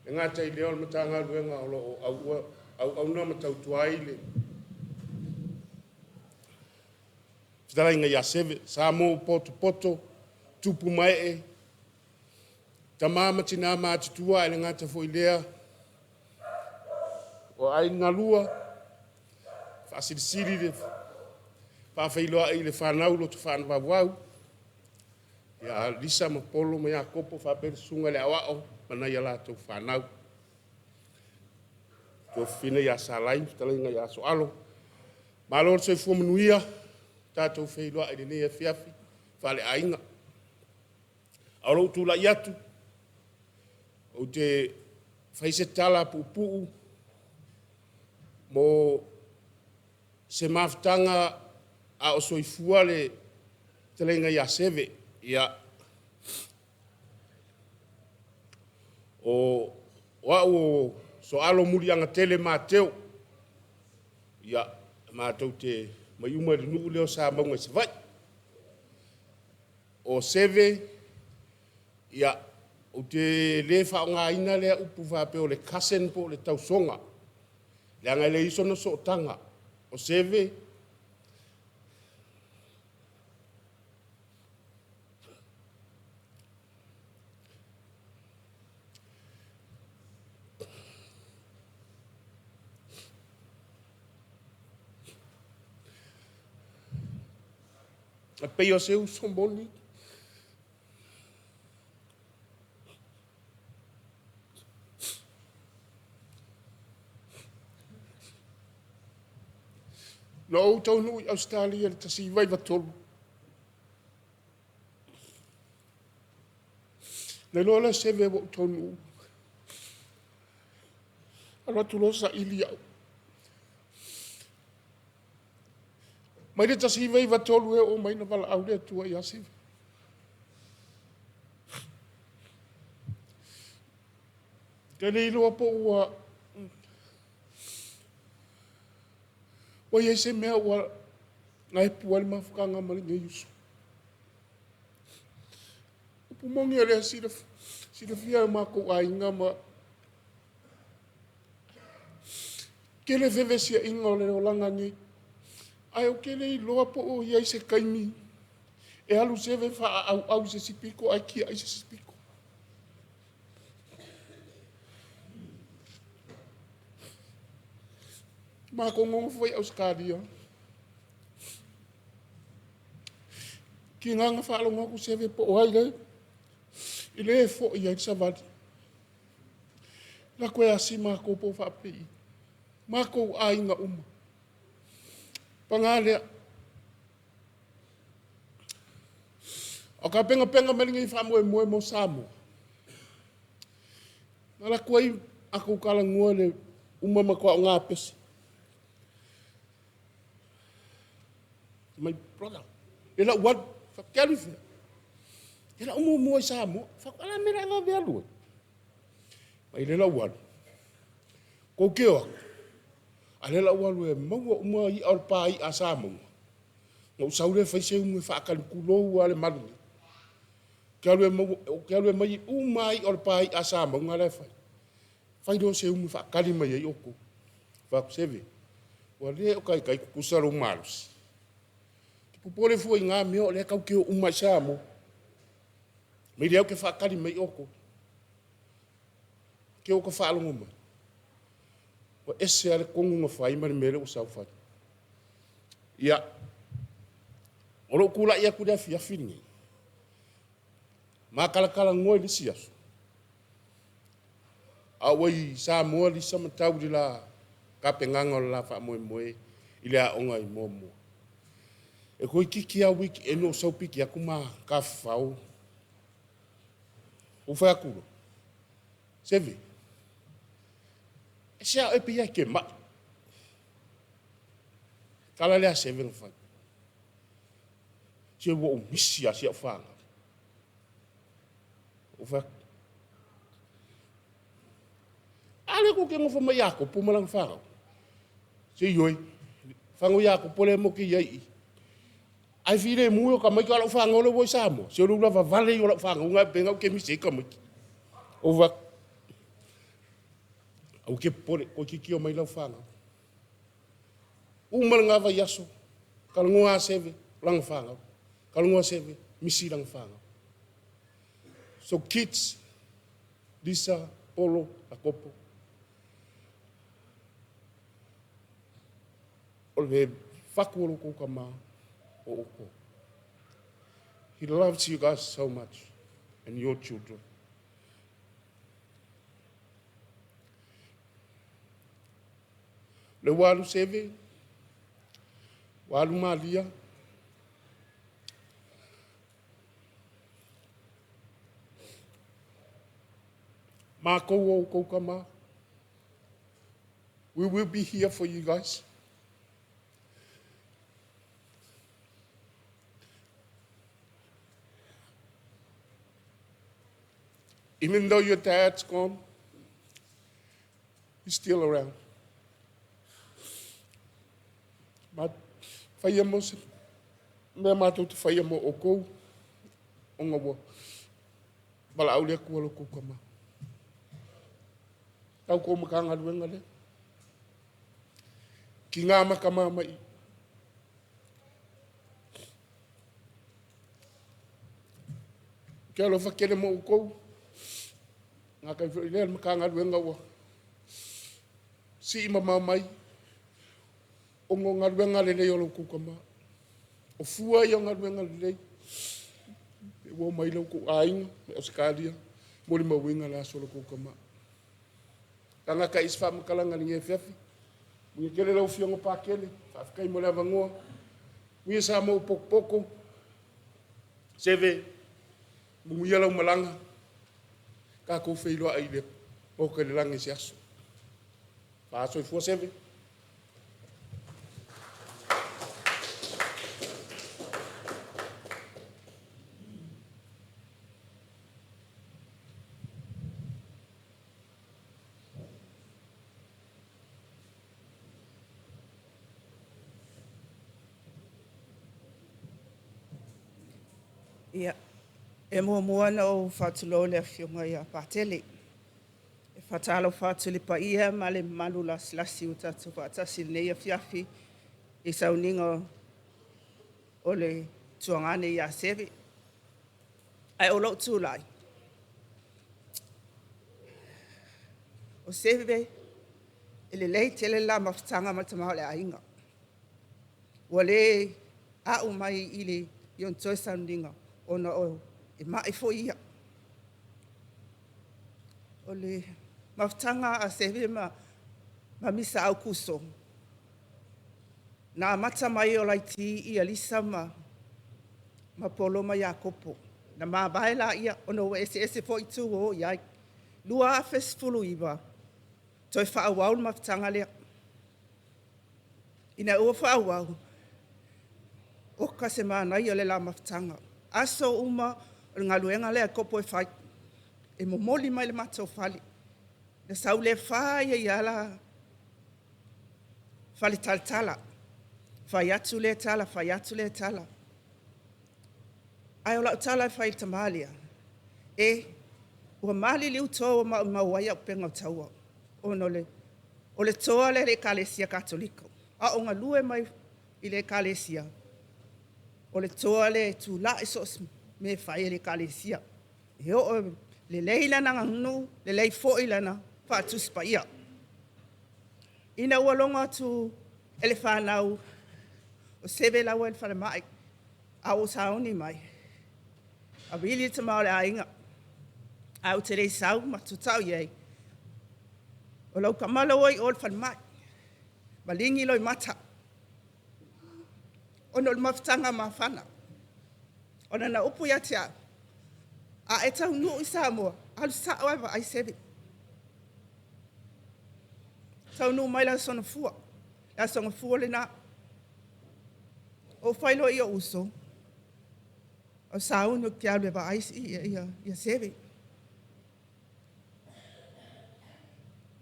E le gata i lea o le Matagaluega o lo o auauna ma tautua ai le fetalaiga ia Seve, Samoa ua potopoto, tupu ma ee, tama ma tina matutua, ae le gata foi i lea o aiga lua, faasilisili le faafeiloai i le fanau loto faavauvau ia Lisa ma Polo ma Iakopo faapea le susuga i le aoao ma nai a latou fanau. Tuafafine ia Salai ma le fetalaiga ia Sooalo. Malo le soifua manuia, tatou feiloai i lenei afiafi faaleaiga. A o lou tulai atu, ou te fai se tala puupuu mo se mafutaga a o soifua le fetalaiga ia Seve. Ia, o au o Sooalo Muliagatele Mateo, ia, matou te mai uma i le nuu lea o Samauga i Savaii. O Seve, ia, ou te le faaaogaina lea upu faapea o le cousin po o le tausoga, leaga e leai sona sootaga. O Seve, e pei o se uso moni. Na ou taunuu i Ausetalia i le 1993, ona iloa lea o Seve ua ou taunuu. Alu atu loa saili au. Mai le 1993 e oo mai na valaau le Atua ia Seve. Ou te le iloa po ua i ai se mea ua naepu ai le mafutaga ma lenei uso. O le upu moni o lea e silafia e o matou aiga ma... E tele fevesiaiga o le olaga nei, ae ou te le iloa po o i ai se taimi e alu Seve faaauau i se isi pito ae tiai se isi pito. Matou nonofo ai Ausetalia, tiga na faalogo atu Seve po o ai lea, i le foi ai le savali. Alu atu e asi matou pe ua faapipii, matou aiga uma. Paga lea, a o taapenapena mai lenei faamoemoe mo Samoa, na alu atu ai matou talanoa i le uma matua pese. Fai mai, brother, o lea o le a ou alu. Ou fai atu, e te alu i fea? O le a ou muamua i Samoa. Ou fai atu, a o le a le mea o le a e vave alu ai? Fai mai, o lea o le a ou alu, tou te o atu, a o lea o le a ou alu e maua uma i'a o le pa i'a a Samoa, ona ou sau lea fai se umu e faatali, tulou lava le malu nei. Ou te alu e maua uma lava i'a o le pa i'a a Samauga la e fai, fai loa se umu e faatali mai ai outou. Ou fai atu, Seve, ua le o taitai tutusa lou malosi. E te popole fua i na mea o lea tatou te o uma lava i Samoa. Ma i leai ou te faatali mai outou. Te i ua ta faalogo mai, ua ese lava le tonu na fai ma le mea lea ua sau fai. Ia, o lou tulai atu i le afiafi lenei, ma talatalanoa i le isi aso, A ua i Samoa Lisa ma tau i le la tapenaga o le la faamoemoe i le aoga i Moamoa. E toeitiiti lava weekend o sau piki atu ma tafafao. Ou fai atu loa, Seve, e se a oe pei lava e te mai. Tala lea a Seve na fai. Se ua ou misi lava si au fanau. Ou fai atu, a lea tou te nofo ma Iakopo ma lana fanau. Se ioe, fanau Iakopo lea matou te i ai i i. Ae filemu e o tamaiti, a o lau fanau lea ua i Samoa, se o le ulavavale ia o lau fanau na e ou te misi ai tamaiti. Ou fai atu, aua e te popole, toeitiiti omai lau fanau. Uma lena vaiaso, talanoa a Seve, lana fanau. Talanoa Seve, misi lana fanau. So kids, Lisa, Polo, Akopo, o le fatu o lo tou tama o outou. He loves you guys so much and your children. Le ua alu Seve, ua alu Malia, matou o outou tama. We will be here for you guys. Even though your dad's gone, he's still around. Ma faia mo se mea matou te faia mo outou, ona ua valaau le Atua i lo outou tama. Tau kou Matagaluega lea. Tiga ma tama mai i. Ke alofa tele mo outou. Ngā kai foi lea le Matagaluega ua sii mamao mai ona o galuega lelei o lo outou tama. O fua ia o galuega lelei. E ua omai lo outou aiga mai Ausetalia, molimauina le aso o lo outou tama. Tagata i se faamatalaga i lenei afiafi. Manuia tele lau Afioga Patele, faafetai mo le avanoa. Manuia Samoa ua potopoto, Seve, manuia lau malaga, tatou feiloai i le Maota i le lagi i se aso. Faasoifua Seve.
Ia, e muamua ona ou faatulou i le Afioga ia Patele. E faatalofa atu i le paia ma le mamalu lasilasi ua tatou faatasi i lenei afiafi i sauniga o le tuagane ia Seve. Ae o lou tulai, o Seve, e lelei tele le la mafutaga ma le tama o le aiga. Ua le a'u mai i ona toe sauniga ona e mai foi ia. O le mafutaga a Seve ma Misa Aukuso, na amata mai o laitiiti Lisa ma Polo ma Iakopo. Na mavae laia ona ua eseese foi itu ua o i ai. 2019, toe faaauau le mafutaga lea. Ina ua faaauau, oka se manaia o le la mafutaga. Aso uma o le galuega lea a Kopo e fai, e momoli mai i le matou fale. Na sau i le 4 ia ala fale talatala, fai atu lea tala fai atu lea tala. Ae o lau tala e fai i le tama lea, e, ua maliliu toa ua maumau ai auupega o taua, ona o le toa lea i le Ekalesia Katoliko, a o galue mai i le Ekalesia, o le toa lea e tulai i so o se mea e fai a le Ekalesia. E oo, lelei lana aganuu, lelei foi lana faa-Tusi Paia. Ina ua logo atu e le fanau o Seve la ua i le falemai, a ua sauni mai, na vili le tama o le aiga, ae ou te le i sau, matou tau i ai. O lau tama la ua i o i le falemai, maligi loimata ona o le mafutaga mafana. O lana upu ia te au, a e taunuu i Samoa, alu sao lava e vaai Seve. Taunuu mai le Aso Gafua, le Aso Gafua lena. Ou fai loa i ou uso, o sauni ou te alu e vaai Seve.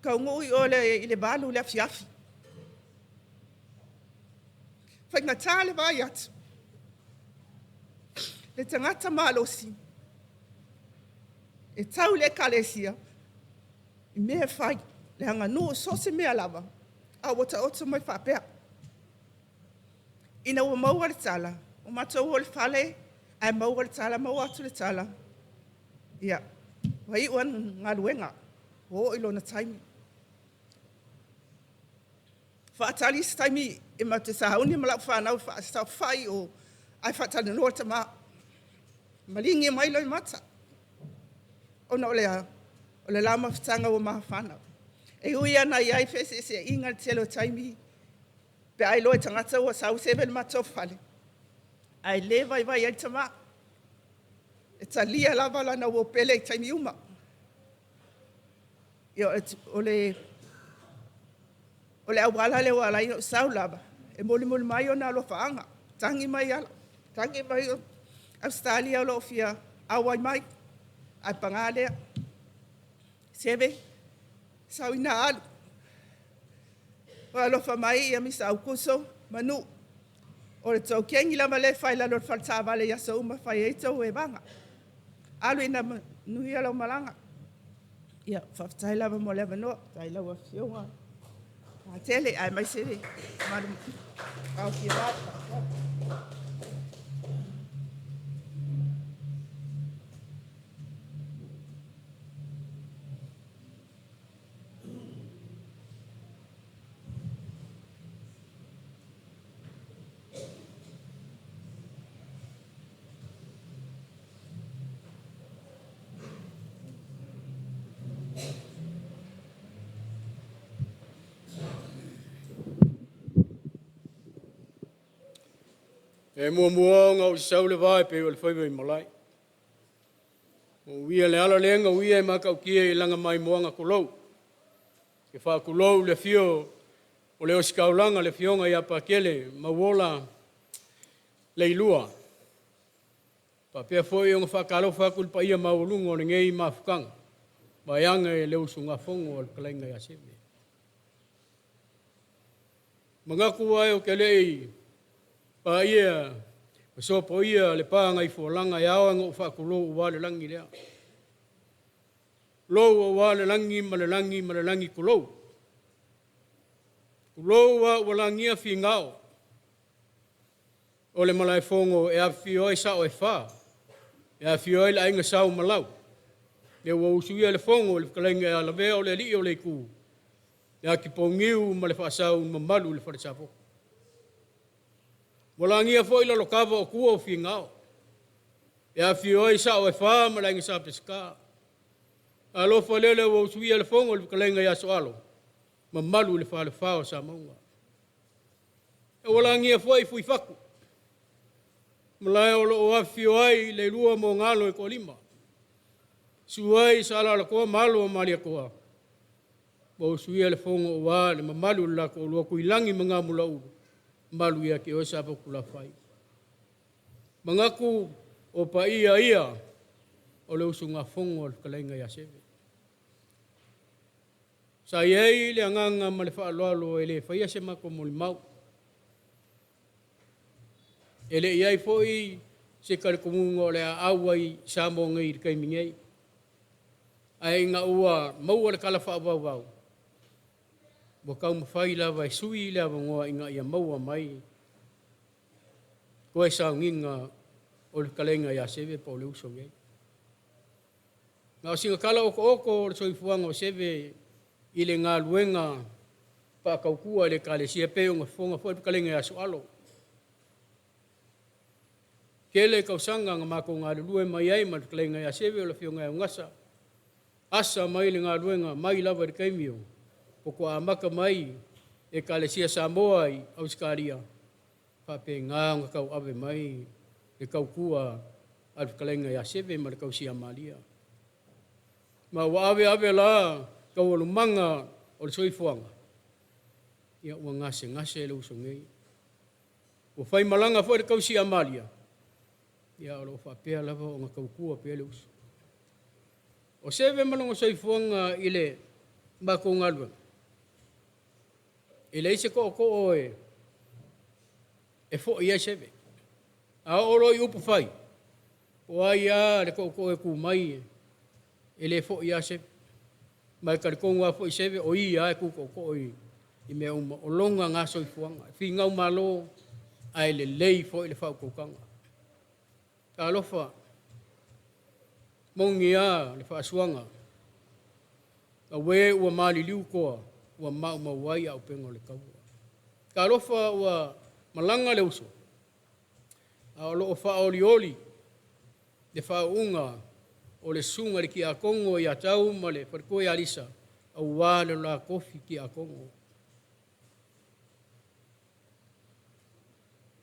Taunuu i o i le 8 i le afiafi. E faigata le vaai atu i le tagata malosi e tau i le Ekalesia i mea e fai, le aganuu, so o se mea lava, a ua taoto mai faapea. Ina ua maua le tala, ua matou o i le fale ae maua le tala, maua atu le tala, ia, ua iu lana galuega, ua oo i lona taimi. Faatali se taimi e matou te sauni ma lau fanau e saofai i o ae faatalanoa le tama. Maligi mai loimata, ona o le a? O le la mafutaga ua mafana. E ui lava ina i ai feeseeseaiga i le tele o taimi pe a iloa e tagata ua sau Seve i le matou fale, ae le vaivai ai le tama. E talia lava lana uo pele i taimi uma. Ia, o le auala lea ua ala ai ona ou sau lava, e molimoli mai ona alofaaga, tagi mai tagi mai Ausetalia o lo o fia auai mai, ae paga lea, Seve, sau ina alu. Ua alofa mai Mr Aukuso ma Manu'u, o le tou kegi lava lea e fai i lalo o le faletaavale i aso uma e fai ai tou evaga. Alu ina ia manuia lau malaga. Ia, faafetai lava mo le avanoa. Faafetai i lau Afioga Patele aemaise le mamalu aofia mai.
E muamua ona ou sau le va e pei o le faiva i malae. Ua uia le ala lea na uia e matautia i lana maimoaga tulou. E faatulou le afio o le Ositaulaga, le afioga ia Patele Mauola Leilua. Faapea foi ona faatalofa atu i le paia maualuga o lenei mafutaga, vaeane le usugafono a le fetalaiga ia Seve. Manatu ai ou te le i paia ma sopoia le pa nai fualaga e ao ona ou faatulou aua le lagi lea. Tulou aua le lagi ma le lagi ma le lagi, tulou. Tulou a ua lagia finao o le malaefono e afifio ai sao e fa, e afifio ai le aiga Sa Umalau, le ua usuia le fono i le fetalaiga ia Lavea o le alii o le itu, ia Tipouniu ma le Faasau mamalu i le Falesafoko. Ua lagia foi Lalokava o tua o Finao, e afifio ai sao e fa ma le aiga Sa Peseta. Alofa lele ua usuia le fono i le fetalaiga ia Sooalo, mamalu i le falefa o Samauga. Ua lagia foi Fuifatu, malae o lo o afifio ai le lua mogalo e toalima, susu ai Sa Alalatoa ma alo o Malietoa, ua usuia le fono aua le mamalu i le la toalua Tuilagi ma Gamulaulu, malu ia te oe Safotulafai. Manatu o paia ia o le usugafono a le fetalaiga ia Seve. Sa i ai le agaga ma le faaaloalo e le faia se matou molimau. E le i ai foi se talitonuga o le a auai i Samoa nei i le taimi nei. Ae ina ua maua le tala faaavauvau, ua taumafai lava e sui le avanoa ina ia maua mai toe sauniga o le fetalaiga ia Seve po o le uso nei. Na o sina tala otooto o le soifuaga o Seve i le galuega faatautua i le Ekalesia pei ona fofoga foi le fetalaiga ia Sooalo. Tele tausaga na matou galulue mai ai ma le fetalaiga ia Seve o le afioga ia Augasa, asa mai le galuega mai lava i le taimi o faatoa amata mai Ekalesia Samoa i Ausekalia, faapena ona tauave mai le tautua a le fetalaiga ia Seve ma le tausi ia Malia. Ma ua aveave la taualumaga o le soifuaga, ia ua gasegase le uso nei. Ua faimalaga foi le tausi ia Malia, ia o lo o faapea lava ona tautua pea le uso. O Seve ma lona soifuaga i le matou galuega, e leai se tootoo e foi ai Seve. A oo loa i upu fai, o ai lava le tootoo e tu mai, e le foi lava Seve. Ma e talitonu lava foi Seve o ia lava e tu tootoo i mea uma, o lona lena soifuaga. E finau malo ae lelei foi le faautautaga. Talofa, moni lava le faasuaga, auē ua maliliu toa ua maumau ai auupega o le taua. Talofa ua malaga le uso, a o lo o faaolioli le faauuga o le susuga i le tiakono ia Tau ma le faletua ia Lisa, aua le la tofi tiakono.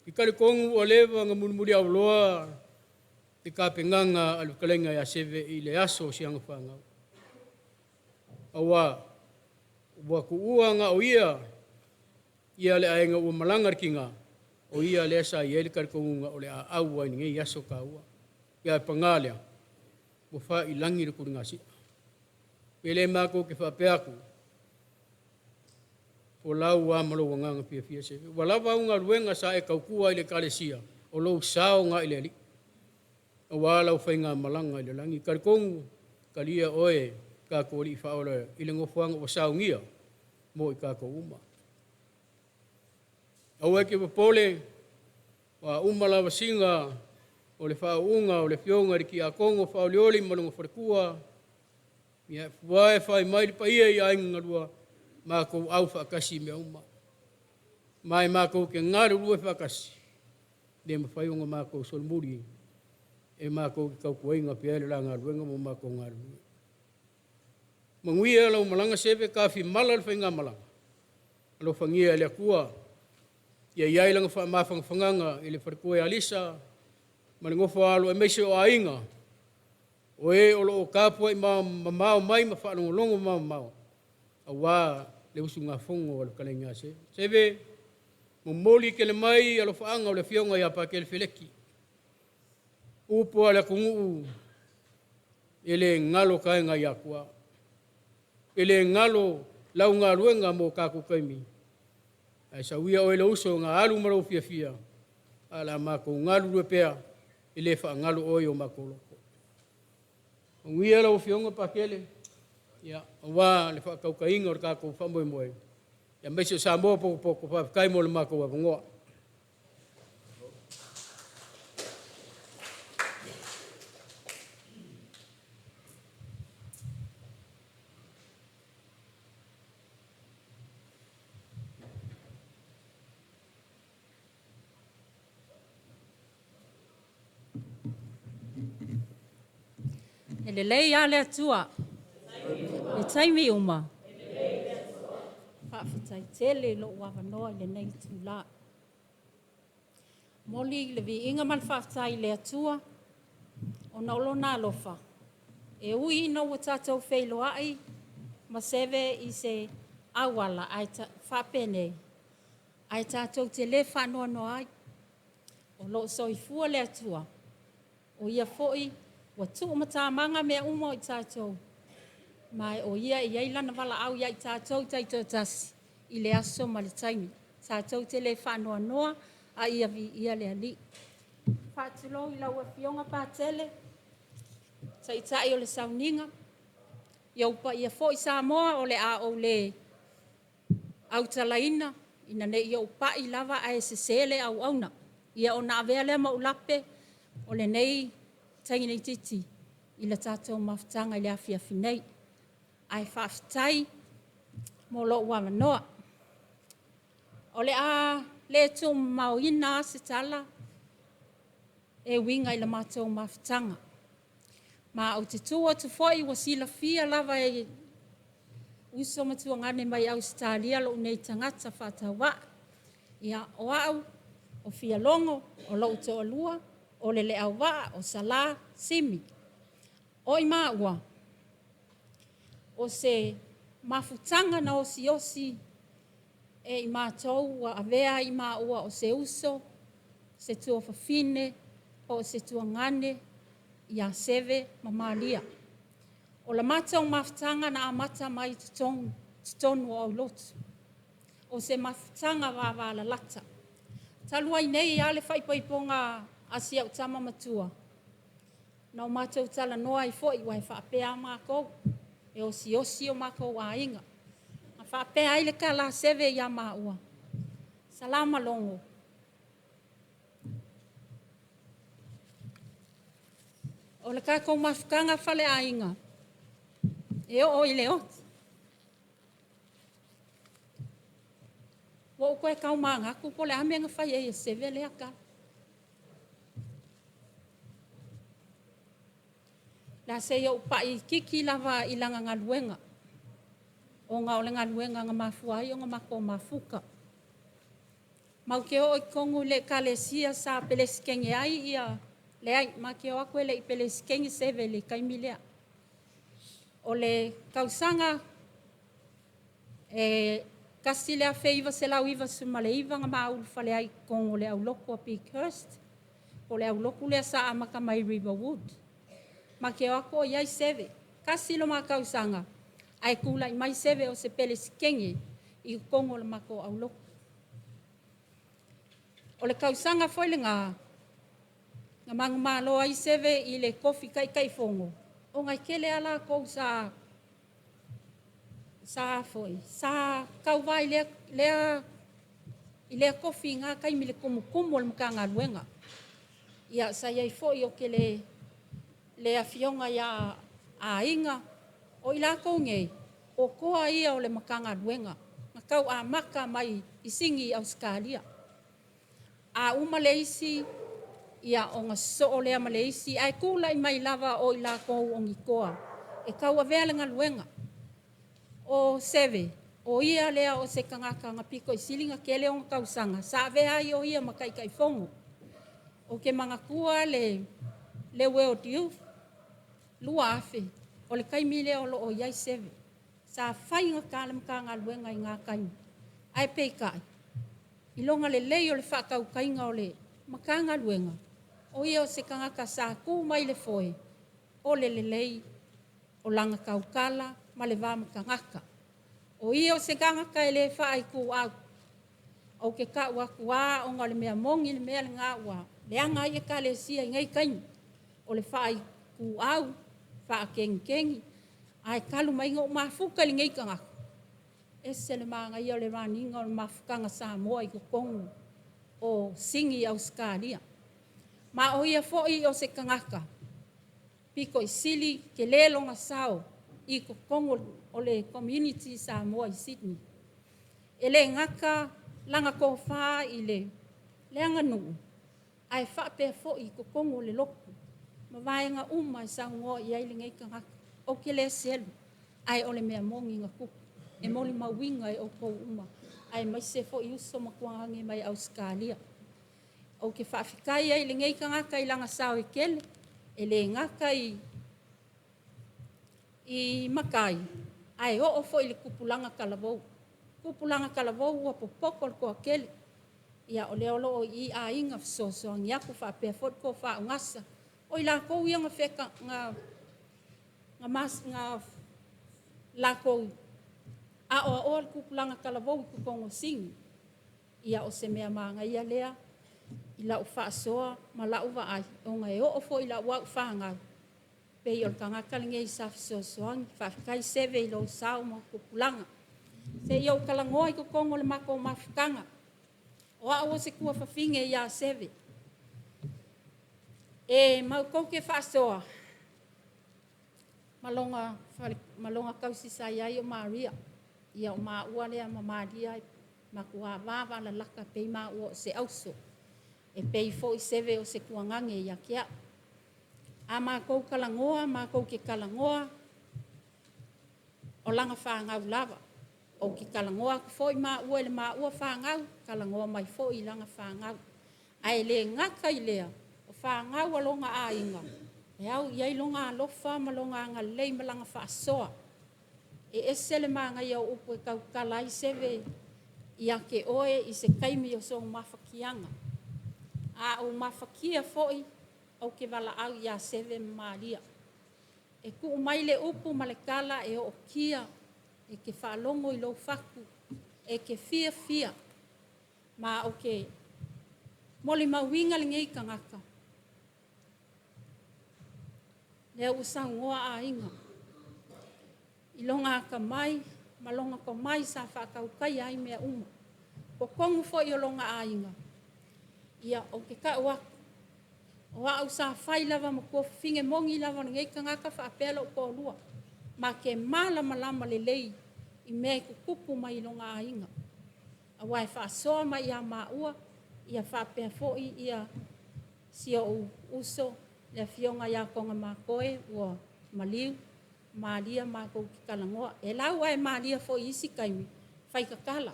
I talitonu ua leva ona mulimuliauloa le tapenaga a le fetalaiga ia Seve i le aso o siana fanau. Aua ua tuua na o ia ia le aiga ua malaga le tina, o ia lea sa i ai le talitonuga o le a au ai i lenei aso taua. Ia ae paga lea, ua faailagi le tuligasia. Pe le matou te faapea atu, folau lava ma lou agaga fiafia Seve. Ua lava au galuega sa e tautua ai i le Ekalesia, o lou sao lena i le Alii, aua lau faigamalaga i le lagi. E talitonu, talia oe e tatou Alii Faaola i le nofoaga ua saunia mo i tatou uma. Aua e te popole, ua uma lava sina o le faauuga o le afioga i le tiakono faaolioli ma lona faletua, ia fua e fai mai le paia i aiga na lua, matou au faatasi i mea uma. Ma e matou te galulue faatasi, le mafai ona matou solomuli e matou te tautuaina pea le la galuega ma matou galulue. Manuia lau malaga Seve, tafimala le faigamalaga, alofagia e le Atua ia i ai lana faamafanafanaga i le faletua ia Lisa ma le nofo a alo aemaise o aiga, o e o lo o tapuai mamao mai ma faalogologo mamao aua le usugafono a le fetalaiga ia Seve. Seve, momoli tele mai alofaaga o le afioga ia Patele Feleki, upu a le atunuu e le galo taega i atua, e le galo lau galuega mo tatou taimi, ae sau ia oe le uso na alu ma lou fiafia, ae o le a matou galulue pea, e le faagalo oe i o matou loto. Manuia lau Afioga Patele, ia, aua le faatautaiga o le tatou faamoemoe, aemaise o Samoa potopoto, faafetai mo le matou avanoa.
E lelei lava le Atua i taimi uma. Faafetai tele i lou avanoa i lenei itula. Momoli le viiga ma le faafetai i le Atua ona o lona alofa, e ui ina ua tatou feiloai ma Seve i se auala ae faapenei, ae tatou te le faanoanoa ai, o lo o soifua le Atua, o Ia foi ua tuumatamaga mea uma o i tatou, ma o Ia e i ai Lana valaau ia i tatou taitoatasi i le aso ma le taimi. Tatou te le faanoanoa, a ia viia le Alii. Faatulou i lau Afioga Patele, Taitai o le Sauniga, i ou paia foi Samoa o le a ou le autalaina ina ne i ou pai lava ae sese le auauna, ia ona avea lea ma ou lape o lenei teine itiiti i le tatou mafutaga i le afiafi nei. Ae faafetai mo lou avanoa. O le a le tuumamaoina lava se tala e uiga i le matou mafutaga. Ma ou te tu atu foi ua silafia lava e Uso ma tuagane mai Ausetalia lo'u nei tagata faatauva'a. Ia, o a'u o Fialogo, o lo'u to'alua, o le Leauva'a, o Salā, Simi. O i māua, o se mafutaga na osiosi e i matou ua avea ai i maua o se uso, se tuafafine, po o se tuagane iā Seve ma Malia. O la matou mafutaga na amata mai i totonu o aulotu. O se mafutaga vavalalata. Talu ai nei lava le faaipoipoga a si au tama matua, na o matou talanoa ai foi, ua e faapea lava makou, e osiosi o makou aiga. Na faapea ai le tala a Seve ia maua, Salama Logo, o le tatou mafutaga faleaiga, e oo i le oti. Ua ou toe taumanatu po o le a mea na fai ai e Seve lea tala. O le a se i ou pai itiiti lava i lana galuega, ona o le galuega na mafua ai ona matou mafuta. Matou te oo i totonu i le ekalesia sa pelesitene ai ia, leai, matou te o atu e le i pelesitene Seve i le taimi lea. O le tausaga e 1999 na ma ulufale ai i totonu o le aulotu a Peakhurst, po o le aulotu lea sa amata mai i Riverwood. Ma te o atu o i ai Seve. Tasi lo ma tausaga, ae tulai mai Seve o se pelesitene i totonu o le matou aulotu. O le tausaga foi lena, na manumalo ai Seve i le tofi taitaifono, ona e tele lava latou sa foi sa tauva i lea tofi i na taimi i le tumutumu o le Matagaluega. Ia, sa i ai foi o le afioga ia Aiga, o i latou nei, o toa ia o le Matagaluega, na tau amata mai i Sini i Ausetalia. A uma le isi, ia ona sosoo lea ma le isi, ae tulai mai lava o i latou o ni toa e tauavea le galuega. O Seve, o ia lea o se tagata na pito i sili ona tele ona tausaga, sa avea ai o ia ma taitaifono. Ou te manatua le World Youth 2000, o le taimi lea o lo o i ai Seve. Sa faigata le Matagaluega i na taimi, ae peitai, i lona lelei o le faatautaiga o le Matagaluega, o ia o se tagata sa tu mai le foe, o le lelei o lana tautala ma le va ma tagata. O ia o se tagata e le faaituau. Ou te tau atu lava ona o le mea moni le mea lena ua leaga ai ekalesia i nei taimi. O le faaituau, faakenikeni, ae talu mai ona ou mafuta i lenei tagata, ese le manaia o le run ina o le mafutaga Samoa i totonu o Sini i Ausetalia. Ma o ia foi o se tagata pito i sili tele lona sao i totonu o le community Samoa i Sydney. E le gata lana tofa i le aganuu, ae faapea foi i totonu o le lotu ma vaega uma e saunoa i ai lenei tagata. Ou te le selu, ae o le mea moni na tupu, e molimauina e outou uma, aemaise foi uso ma tuaage mai Ausetalia. Ou te faafetai ai i lenei tagata i lana sao e tele, e le gata i matai, ae oo foi i le tupulaga talavou. Tupulaga talavou ua popoto le toatele. Ia, o lea o lo o i i aiga fesoasoani atu faapea foi le tofa Gasa. O i latou ia na latou aoaoa le tupulaga talavou i totonu o Sini. Ia, o se mea manaia lea i lau faasoa ma lau vaai, ona e oo foi i lau au fanau, pei o le tagata lenei sa fesoasoani. Faafetai Seve i lou sao ma tupulaga. Se i ou talanoa i totonu o le matou mafutaga. O au o se tuafafine ia Seve. E matou te faasoa ma lona tausi sa i ai o Maria. Ia o maua lea ma Maria e matua vavalalata pei maua o se auso. E pei foi Seve o se tuagane ia te au. A matou talanoa, matou te talanoa. O laga fāgau lava. Ou te talanoa atu foi māua i le māua fāgau, talanoa mai foi i laga fāgau. Ae le gata i lea, o fāgau a lona aiga, e au i ai lona alofa ma lona agalelei ma lana faasoa. E ese le manaia o upu e tautala ai Seve ia te oe i se taimi o sou mafatiaga. A ou mafatia foi, ou te valaau ia Seve ma Malia. E tuu mai le upu ma le tala e ootia, e te faalogo i lou fatu, e te fiafia, ma ou te molimauina lenei tagata. Lea ua saunoa aiga i lona atamai ma lona tomai sa faatautaia ai mea uma. Totonu foi o lona aiga, ia ou te tau atu, o au sa fai lava ma tuafafine moni lava o lenei tagata faapea lou toalua, ma te malamalama lelei i mea e tutupu mai i lona aiga. Aua e faasoa mai ia maua, ia faapea foi ia si ou uso, le afioga ia Togamatoe ua maliu, Malia matou te talanoa. E lau lava e Malia foi i isi taimi, fai tatala.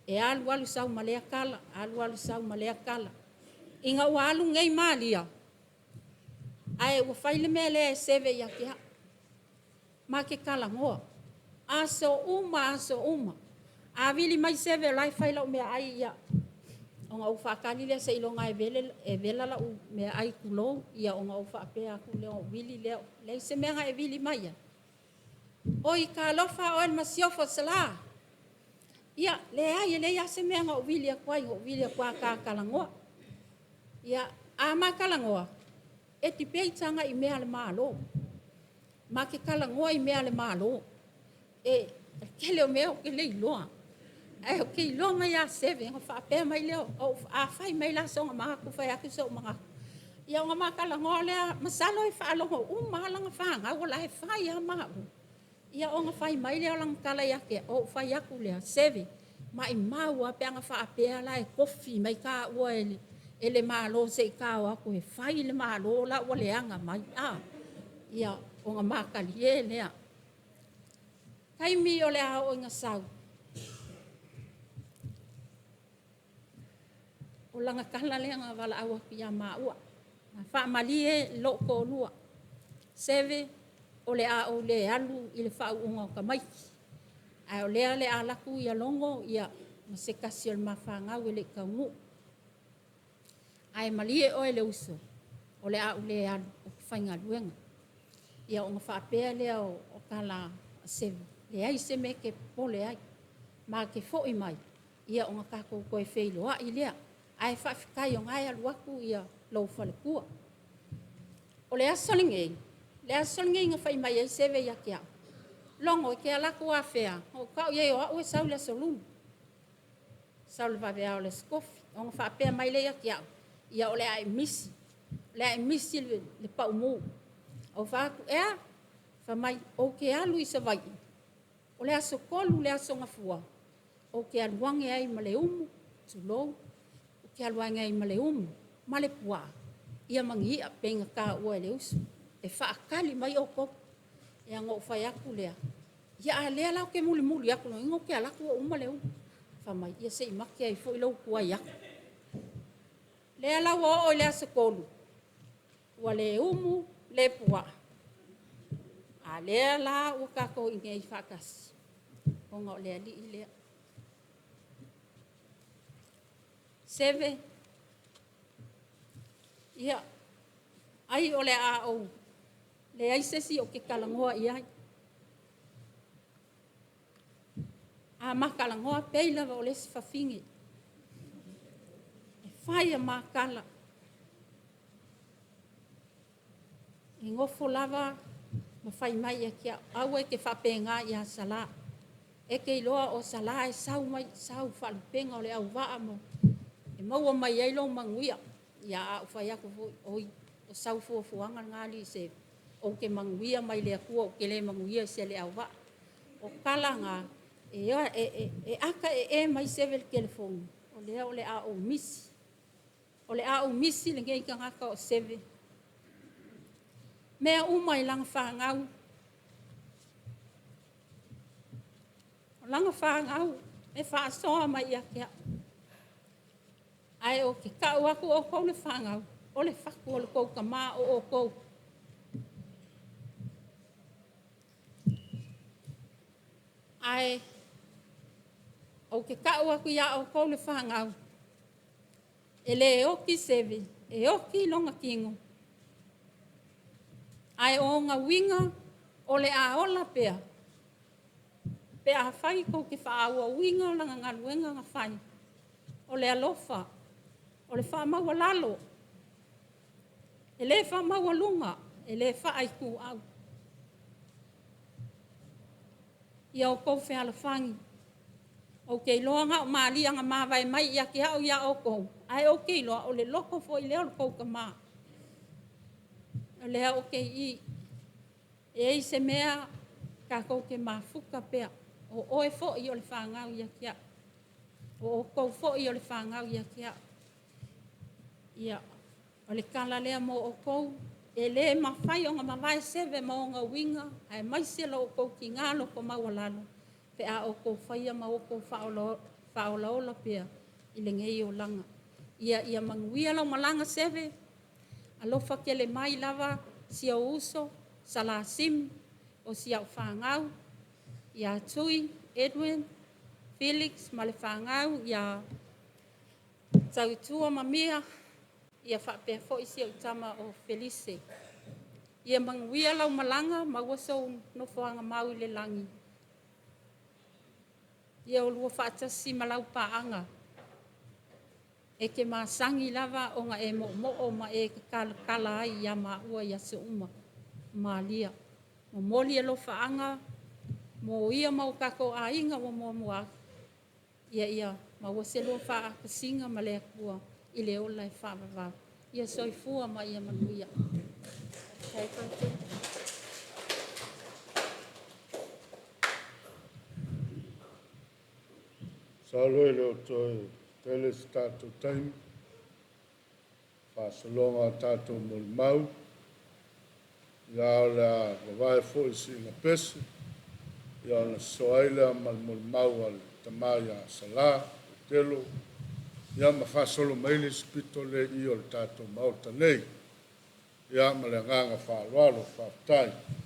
E alu alu sau ma lea tala, alu alu sau ma lea tala. Ina ua alu nei Malia, ae ua fai le mea lea e Seve ia te au. Ma te talanoa, aso uma, aso uma. A vili mai Seve o la e fai lau meaai, ia, ona ou faatali lea seiloga e vela lau meaai tulou, ia ona ou faapea atu lea, ona ou vili lea, leai se mea na e vili mai ai. Oi, talofa oe le masiofo Sala. Ia, leai, e leai lava se mea na ou vili atu ai, na ou vili atu lava ta talanoa. Ia, a ma talanoa, e debate agai i mea a le Malo. Ma te talanoa i mea a le Malo. E tele o mea ou te le iloa. Ae ou te iloa mai ia Seve, ona faapea mai lea, a fai mai la sona manatu, fai atu sou manatu. Ia ona ma talanoa lea, masalo e faalogo uma lava lana fanau o la e fai lava maua. Ia ona fai mai lea o lana tala ia te au, ou fai atu lea, Seve, maimau lava pe ana faapea la e tofi mai taua e le Malo se i ta o atu e fai le Malo la ua leaga mai. Ia, ona matalie lea. Taimi o le a oo ina sau, o lana tala lea na valaau atu ia maua. Na faamalie lou toalua. Seve, o le a ou le alu i le faauuga o tamaiti. Ae o lea o le a alu atu ia Logo ma se tasi o le ma fanau e le i taunuu. Ae malie oe le uso, o le a ou le alu, ou te faigaluega. Ia ona faapea lea o tala a Seve, leai se mea e te popole ai. Ma te foi mai, ia ona tatou toe feiloai lea. Ae faafetai o na e alu atu ia lou faletua. O le aso lenei, le aso lenei na fai mai ai Seve ia te au, Logo, e te alu atu afea? Ou tau i ai o au e sau i le aso Lulu. Sau le vaveao o le aso Tofi. Ona faapea mai lea ia te au, ia o le a e misi. O le a e misi le paumu. Ou fai atu, ea? Fai mai, ou te alu i Savaii. O le aso 3 le aso Gafua, ou te alu ane ai ma le umu, tulou, ou te alu ane ai ma le umu, ma le puaa, ia ma ni i'a pei ona taua e le uso, e faatali mai outou. Ia ona ou fai atu lea, ia a lea la ou te mulimuli atu, lona uiga ou te alu atu ua uma le umu. Fai mai, ia se i mate ai foi lou tuai atu. Lea la ua oo i le aso 3, ua le umu, le puaa. A lea la ua tatou i inei faatasi, ona o le alii lea. Seve, ia, ai o le a ou leai se isi ou te talanoa i ai. A ma talanoa pei lava o le isi fafine. E fai a ma tala. E nofo lava ma fai mai ia te au, aua e te faapena ia Sala. E te iloa o Sala e sau mai, sau faalupega o le auvaa ma e maua mai ai lou manuia. Ia a ou fai atu foi, oi, o sau fuafuaga lena alii Seve, ou te manuia mai le Atua, ou te le manuia i se alii auvaa. O tala na, e ata ee mai Seve i le telefoni, o lea o le a ou misi. O le a ou misi lenei tagata o Seve. Mea uma i lana fanau. O laga fāgau e faasoa mai ia te a'u. Ae ou te ta'u atu outou le fāgau, o le fatu o le tou tamā o outou. Ae ou te ta'u atu iā outou le fāgau, e lē oti Seve, e oti lona tino. Ae o ona uiga o le a ola pea, pe afai tou te faaauauina lana galuega na fai, o le alofa, o le faamaualalo, e lē faamaualuga, e lē faaituau. Ia outou fealofani, ou te iloa na o Malia na mavae mai ia te a'u iā outou, ae ou te iloa o le loto foi lea o le tou tamā. O lea ou te i i, e ai se mea tatou te mafuta pea, o oe foi o le fāgau ia te a'u, o outou foi o le fāgau ia te a'u. Ia, o le tala lea mo outou, e lē mafai ona mavae Seve ma ona uiga, aemaise lo outou tigā loto maualalo, pe a outou faia ma outou faaolaola pea i lenei olaga. Ia manuia lau malaga Seve, alofa tele mai lava si ou uso, Salasimu, o si a'u fāgau, iā Tui, Edwin, Felix ma le fāgau, iā Tauitua ma Mia, ia faapea foi si ou tama o Felise. Ia manuia lau malaga, maua sou nofoaga mau i le lagi. Ia olua faatasi ma lau paaga. E te masani lava ona e moomoo ma e tatalatala ai iā maua i aso uma. Malia. Momoli alofaaga mo ia ma o tatou aiga ua muamua atu. Ia maua se lua faatasiga ma le Atua i le ola e faavavau. Ia soifua ma ia manuia.
Masalo e le o toe tele se tatou taimi, faasologa o tatou molimau, ia o le a vavae foi le siiga pese, ia ona sosoo ai lea ma le molimau a le tama ia Salā Petelo, ia ma faasolo mai le isi pito lea i i o le tatou Maota nei. Ia ma le agaga faaaloalo, faafetai.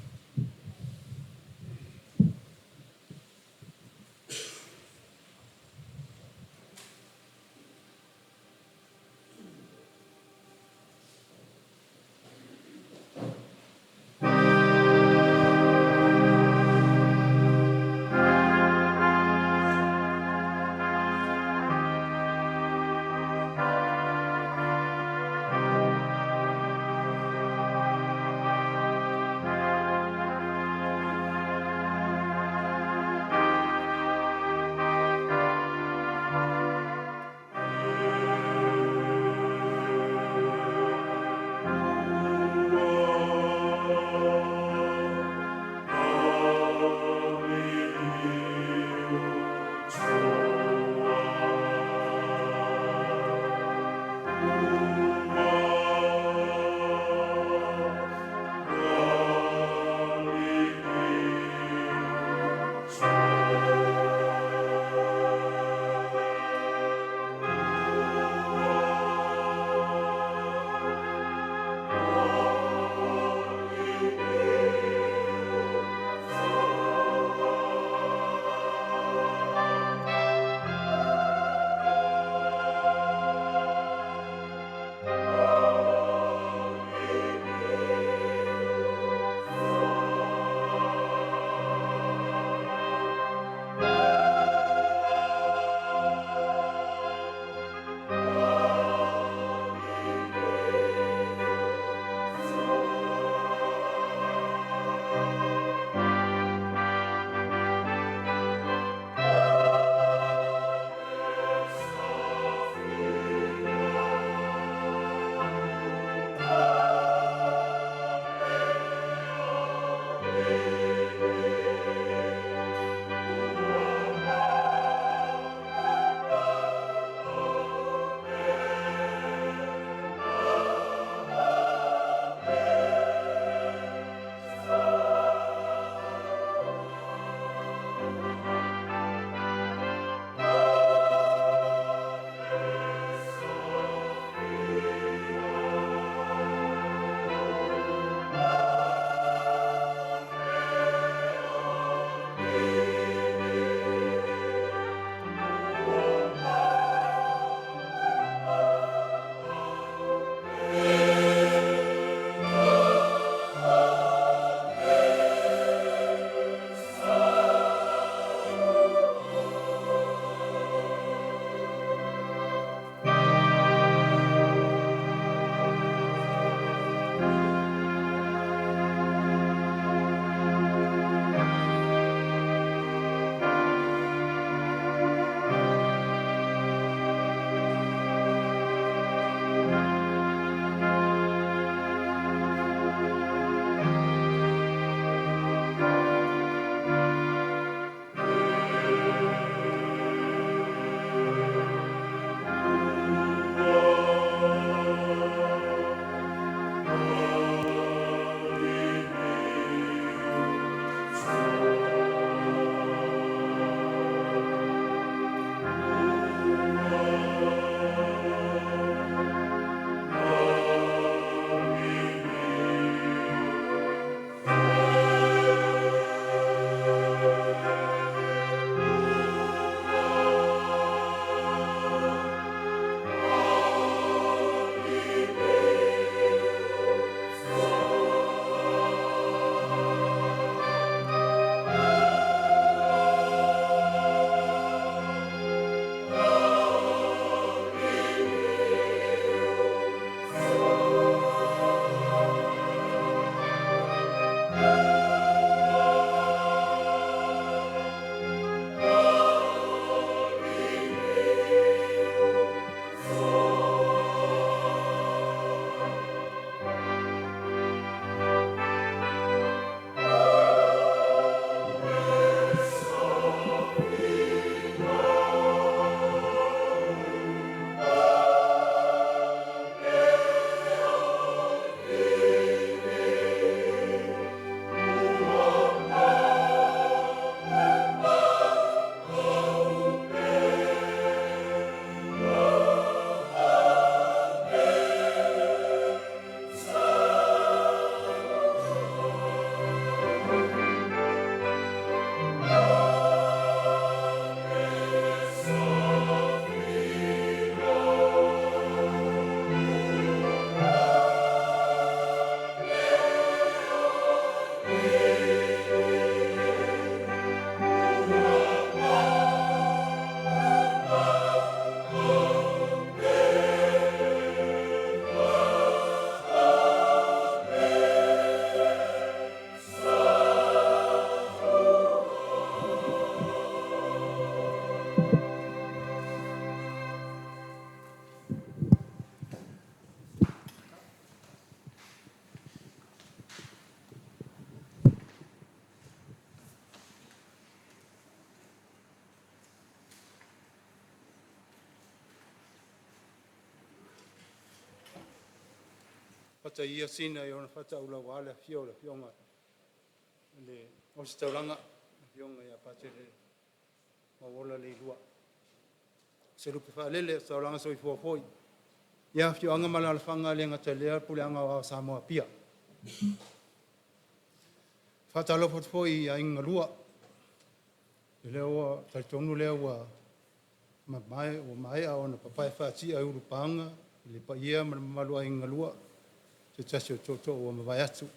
Fataia Sina i ona fataula aua le afio o le Afioga i le Ositaulaga, le Afioga ia Patele Mauola Leilua. Se lupe faalele o se taulaga soifua foi ia afioaga ma alaalafaga e le gata i lea Puleaga Aoao a Samoa Apia. Faatalofa atu foi i aiga galua, o lea ua talitonu lea ua mamae ua maea ona papae faatia e ulupaga i le paia ma le mamalu o aiga galua, se tasi o tootoo ua mavae atu.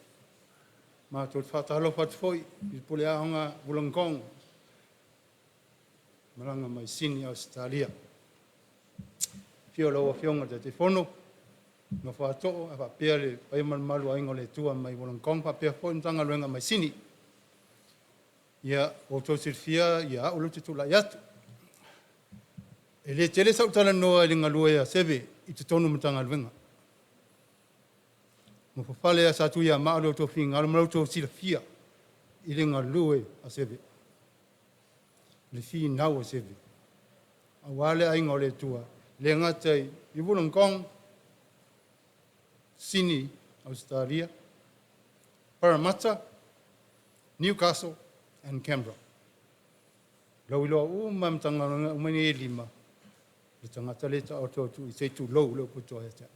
Matou te faatalofa atu foi i le Puleaoga Wollongong, malaga mai Sini, Ausetalia. Afio lau Afioga i le Taitaifono, nofo a too, ae faapea le paia ma le mamalu o Aiga o le Atua mai Wollongong faapea foi le Matagaluega mai Sini. Ia, ua outou silafia ia au lea ou te tulai atu. E le tele sau talanoa i le galue a Seve i totonu o Matagaluega. Nofofale a Satuiamaa lo outou finagalo ma lo outou silafia i le galue a Seve, le finau a Seve. Aua le aiga o le Atua, le gata i Wollongong, Sini, Australia, Parramatta, Newcastle and Canberra. Lau iloa uma Matagaluega uma nei e lima, le tagata le taoto atu i se tulou le upu toa ia te au.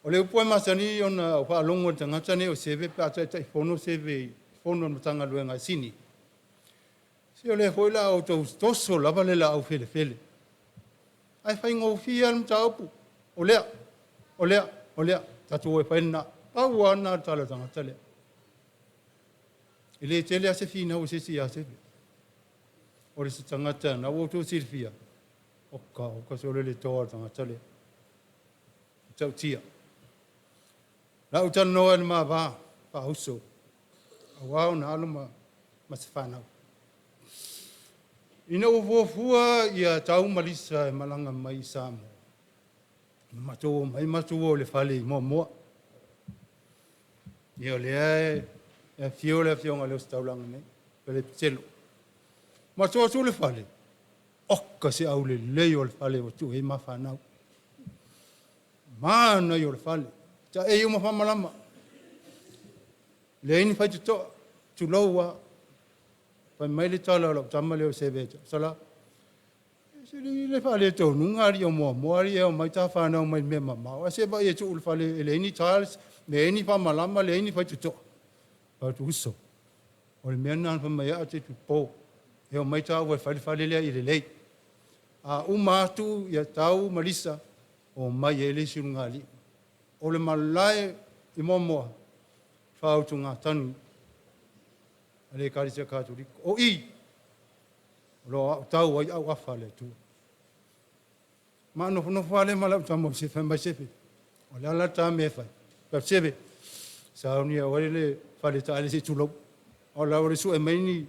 O le upu e masani ona ou faalogo i le tagata nei o Seve pe a Taitaifono Seve i fono a le Matagaluega i Sini. Se o lea foi o le a outou toso lava le laau felefele. Ae faigofie lava le mataupu. O lea, o lea, o lea, tatou o e fai lena. Pau lava lena o le tala a le tagata lea. E le tele lava se finau a se isi ia Seve. O le isi tagata na ua outou silafia, oka oka sole le toa o le tagata lea. Matautia. Lau talanoa i le ma va faauso, aua ona alo ma se fanau. Ina ua fuafua ia Tau ma Lisa e malaga mai i Samoa, na matou omai matou o i le fale i Moamoa. Ia o lea e afio le Afioga i le Ositaulaga nei, Felepetelo. Matou o atu i le fale, oka se aulelei o le fale ua tuu i ai ma fanau. Manaia o le fale, taei uma faamalama. Leai ni faitotoa, tulou lava. Fai mai le tala a lau tama lea o Seve, Sala, se le faaletonuga alii o Moamoa, alii e omai ta fanau mai mea mamao. Ae se vaai e tuu i le fale e leai ni tiles, leai ni faamalama, leai ni faitotoa. Fai atu uso, o le mea lena na fai mai ai a te po. E omai tāua e fai le fale lea i lelei. A uma atu ia Tau ma Lisa, omai ai le isi ulugalii. O le malae i Moamoa, faautugatagi a le Ekalesia Katoliko. O i, o lo o aotau ai auafa a le Atua. Ma nofonofo lava lea ma lau tama o Sefe, fai mai Sefe, o le a la le ta mea e fai? Fai atu Seve, sauni au ai le fale taele se i tulou. O la ua le sue mai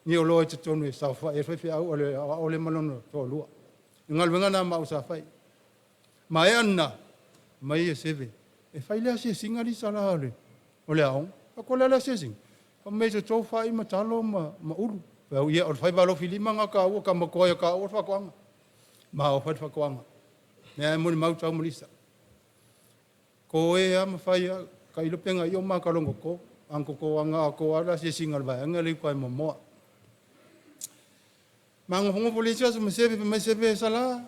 ni oloa i totonu e saofai ai le faifeau o le aoao lea ma lona toalua. O le galuega lena ma au sa fai. Maea lena, mai e Seve, e fai le asiasiga Lisa la o le aoga. Fai atu, o le a le asiasiga? Fai mai e toto fai ma talo ma ulu. Fai au, ia, o le faiva alofilima lena a tāua, ka matua ia tāua le faatoaga. Ma o fai le faatoaga. Mea e molimau Tau ma Lisa. Ko e a ma fai a, tailo pe na i o ma kalongo toto. Ana toto ana atoa le asiasiga o le vaega lea i uka e Moamoa. Ma nofonofo le isi aso ma Seve, fai mai Seve, Sala,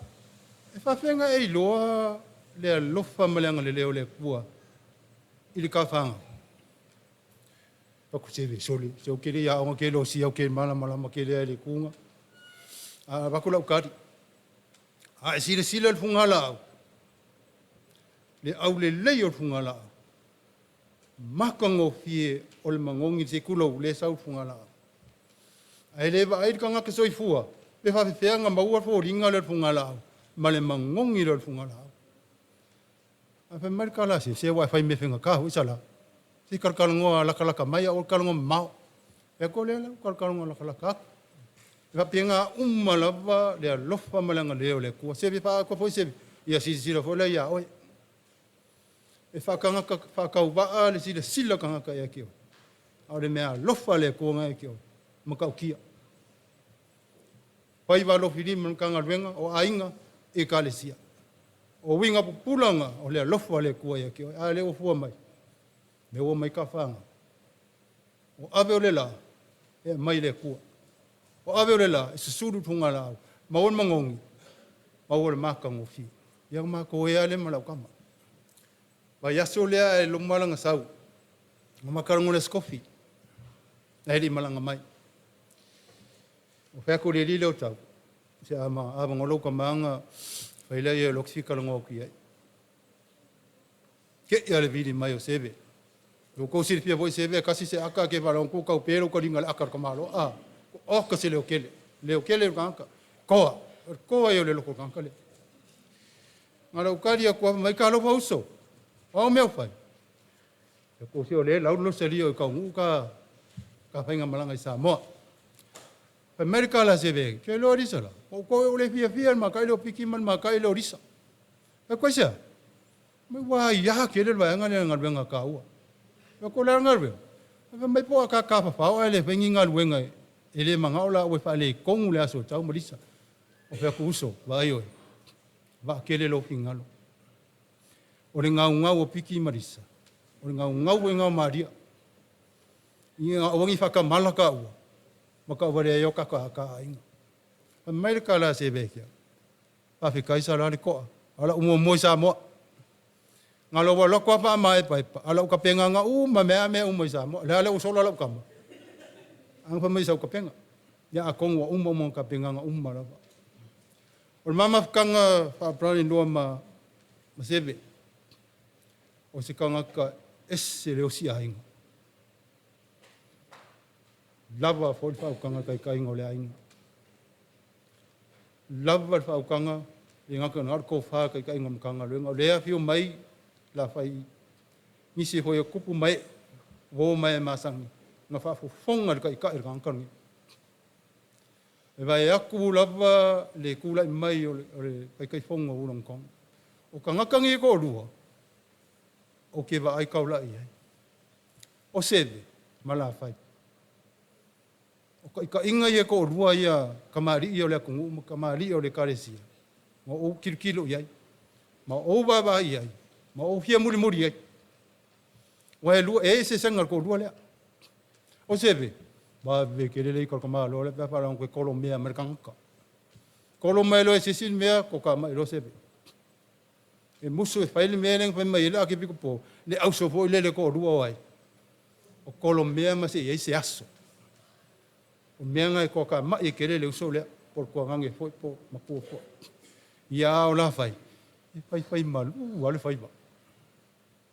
e faafeaga e iloa le alofa ma le agalelei o le Atua i le tafāgau. Fai atu Seve, sole, se ou te le i aoga tele o sia ou te malamalama tele lava i le tuga. A avatu lau tali. A e silasila i le fugalaau, le aulelei o le fugalaau, matagofie o le magogi se tulou le sau le fugalaau. Ae le vaai le tagata soifua, pe faafefea ona maua le foliga lea o le fugalaau, ma le magogi lea o le fugalaau. Ae fai mai le tala a se, se ua e fai mea faigata foi Sala. Se talatalanoa latalata mai aua le talanoa mamao. E atu o lea la ua talatalanoa latalata atu. E faapena uma lava le alofa ma le agalelei o le Atua. Seve faaatoa foi Seve, ia silasila foi la ia oe. E faatagata faatauvaa le silasila tagata ia te oe. A o le mea alofa a le Atua na ia te oe, matautia. Faiva alofilima i le Matagaluega o Aiga, Ekalesia. O uiga pupulaga o le alofa o le Atua ia te oe. A lea ua fua mai, mea ua mai tafaga. O ave o le la, e aumai e le Atua. O ave o le la, e susulu i le fugalaau, maua le magogi, maua le matagofie. Ia o matou ea lea ma lau tama. Vaiaso lea ae loma lana sau, na ma talanoa i le Aso Tofi, ae le i malaga mai. Ou fai atu i le alii lea o Tau, se a avanoa lou tama ona fai lea o lea ou te fia talanoa atu i ai. Te i lava le vili mai o Seve. Ua outou silafia foi Seve e tasi se ata e te faalogo atu ua taupe lou taliga i le ata a le tamaloa. A, oka se leotele, leotele le tagata. Toa, o le toa ia o le loto o le tagata lea. Na o lau tali atu lava, fai mai, talofa uso, o a mea o fai? Ia se o lea e lau le losalia o taunuu ta ta faigamalaga i Samoa. Fai mai le tala a Seve, te iloa Lisa la, o outou e le fiafia i le matai lea o Piki ma le matai lea o Lisa. Fai atu ai sea? Mai ua aia tele le vaega lea i le galuega taua. Fai atu o le a le galuega? Fai mai po o a ta tafafao ae le fai ni galuega e le manao la ua faaletonu le aso e tau ma Lisa. O fai atu uso, vaai oe, vaatele lou finagalo. O le gaugau o Piki ma Lisa, o le gaugau e gao malia. Ia aua ne i faatamala taua, ma tauvalea ai o ta aiga. Fai mai le tala a Sevekia, faafetai Sala le toa, a o lau muamua i Samoa. Na lou alu atu lava faamaepaepa, a o lau tapenaga uma mea a mea uma i Samoa. O le a lea ua sola lau tama? Ana fai mai sau tapena. Ia atonu ua uma uma tapenaga uma lava. O le ma mafutaga faa-brother-in-law ma Seve, o se tagata ese le osi aiga. Lava foi le faautaga taitaiga o le aiga. Lava le faautaga le gata na o le tofa taitaiga o Matagaluega. O lea afio mai la fai nisi foi o tupu mai uo mai e masani na faafofoga le taitai o le tagata lenei. E vaai atu lava le tulai mai o le Taitaifono o Wollongong. O tagata nei e toalua, ou te vaai taulai i ai. O Seve ma Lafai. O taitaiga ia e toalua ia tamalii o le atunuu ma tamalii o le ekalesia, ma ou tilotilo i ai, ma ou vaavaai i ai, ma ou fia mulimuli ai. Ua e lua, e eseesega le toalua lea. O Seve, vave tele le ita o le tamaloa lea pe a faalogo atu e tolomea mai le tagata. Tolo mai loa e se isi le mea, toka mai loa Seve. E musu e fai le mea lea na fai mai ai le Akepikopo, le auso foi lele toalua o ai? O Kolomea ma se i ai se aso. O mea na e toatamai e tele le uso lea, po o le tuagage foi po o matua foi. Ia o Lafai, e faifai malu lava le faiva.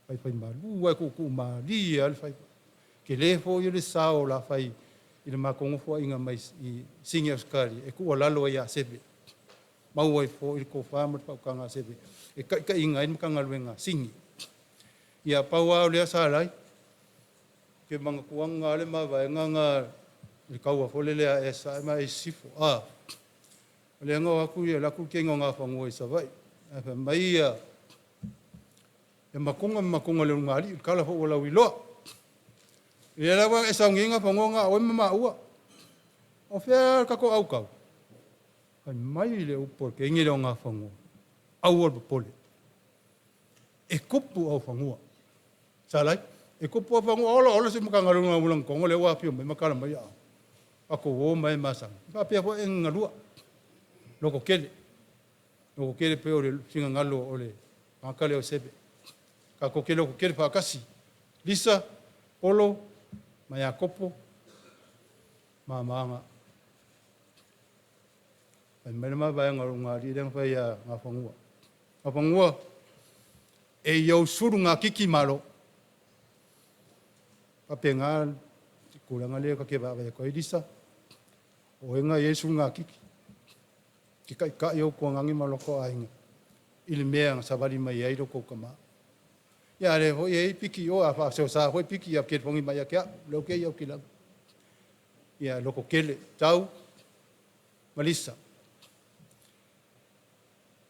Faifai malu lava e tuutuu malie lava le faiva. Tele foi le sao o Lafai i le matou nofoaiga mai i Sini Ausetalia e tuualalo ai ia Seve. Maua ai foi le tofa ma le faautaga a Seve e taitaiina ai le Matagaluega a Sini. Ia pau lava o lea sa lai, ke manatuaga lava le mavaega na le taua foi lele a esa ma e sisifo. A, o lea na o atu ia alu atu le kegi o Gafanua i Savaii. Ae fai mai ia e makoga ma makoga le ulugalii, le tala foi ua lauiloa. Ia lava e sauni ai Gafanua na o oe ma maua. O fea le tatou autau? Fai mai le upu a le kegi lea o Gafanua, aua le popole. E tupu aufanua. Salai, e tupu aufanua, ola ola se Matagaluega o Ulagutogo lea ua afio mai ma tala mai au. Tatou o mai masani. Faapea foi e galua. Loko tele. Loko tele pe o le finagalo o le tagata lea o Seve. Tatou te loko tele faatasi. Lisa, Polo, ma Iakopo, ma Maaga. Fai mai le mavaega o le ulugalii lea na fai ia Gafanua. Gafanua, e i ou sulu ngā kiki malo. Faapena le tulaga lea ta te vaavaai atu ai Lisa, o oe na i ai sulu ngā kiki. Ke taitai ou tuagage ma loko aiga i le mea na savali mai ai lo tou tama. Ia le foi e i piki o a faasosa foi piki ia telefoni mai ia te au, leo ke ia o kilau. Ia loko tele, tau, ma Lisa.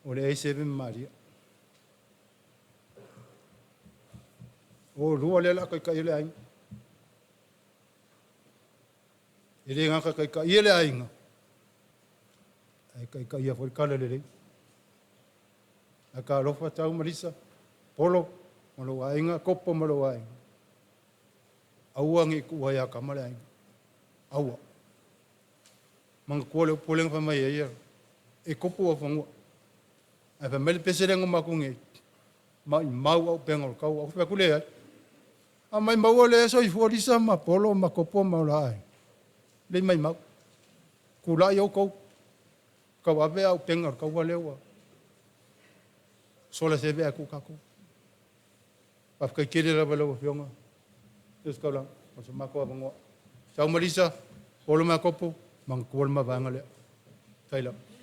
O le ai Seve ma Maria. O lua lea la kai kai le aiga. E le ngaka kai kai le aiga. Ai kai kai ia foi kala lelei. Ae ka alofa Tau ma Lisa, Polo ma lou aiga, Kopo ma lou aiga. Aua ne i tuua ia tama le aiga. Aua. Manatua le upu lea na fai mai ai e tupu aofanua. Ae fai mai le pese lea na matou nei, maumau auupega o le taua. Ou fai atu, leai. A maumau o lea e soifua Lisa ma Polo ma Kopo ma o la aiga. Lei maumau. Tulai outou, tauave auupega o le taua lea ua sola seve ae tuu tatou. Faafetai tele lava i lau Afioga Ositaulaga mo so matou avanoa. Sau ma Lisa, Polo ma Kopo, manatua le mavaega lea. Faafetai lava.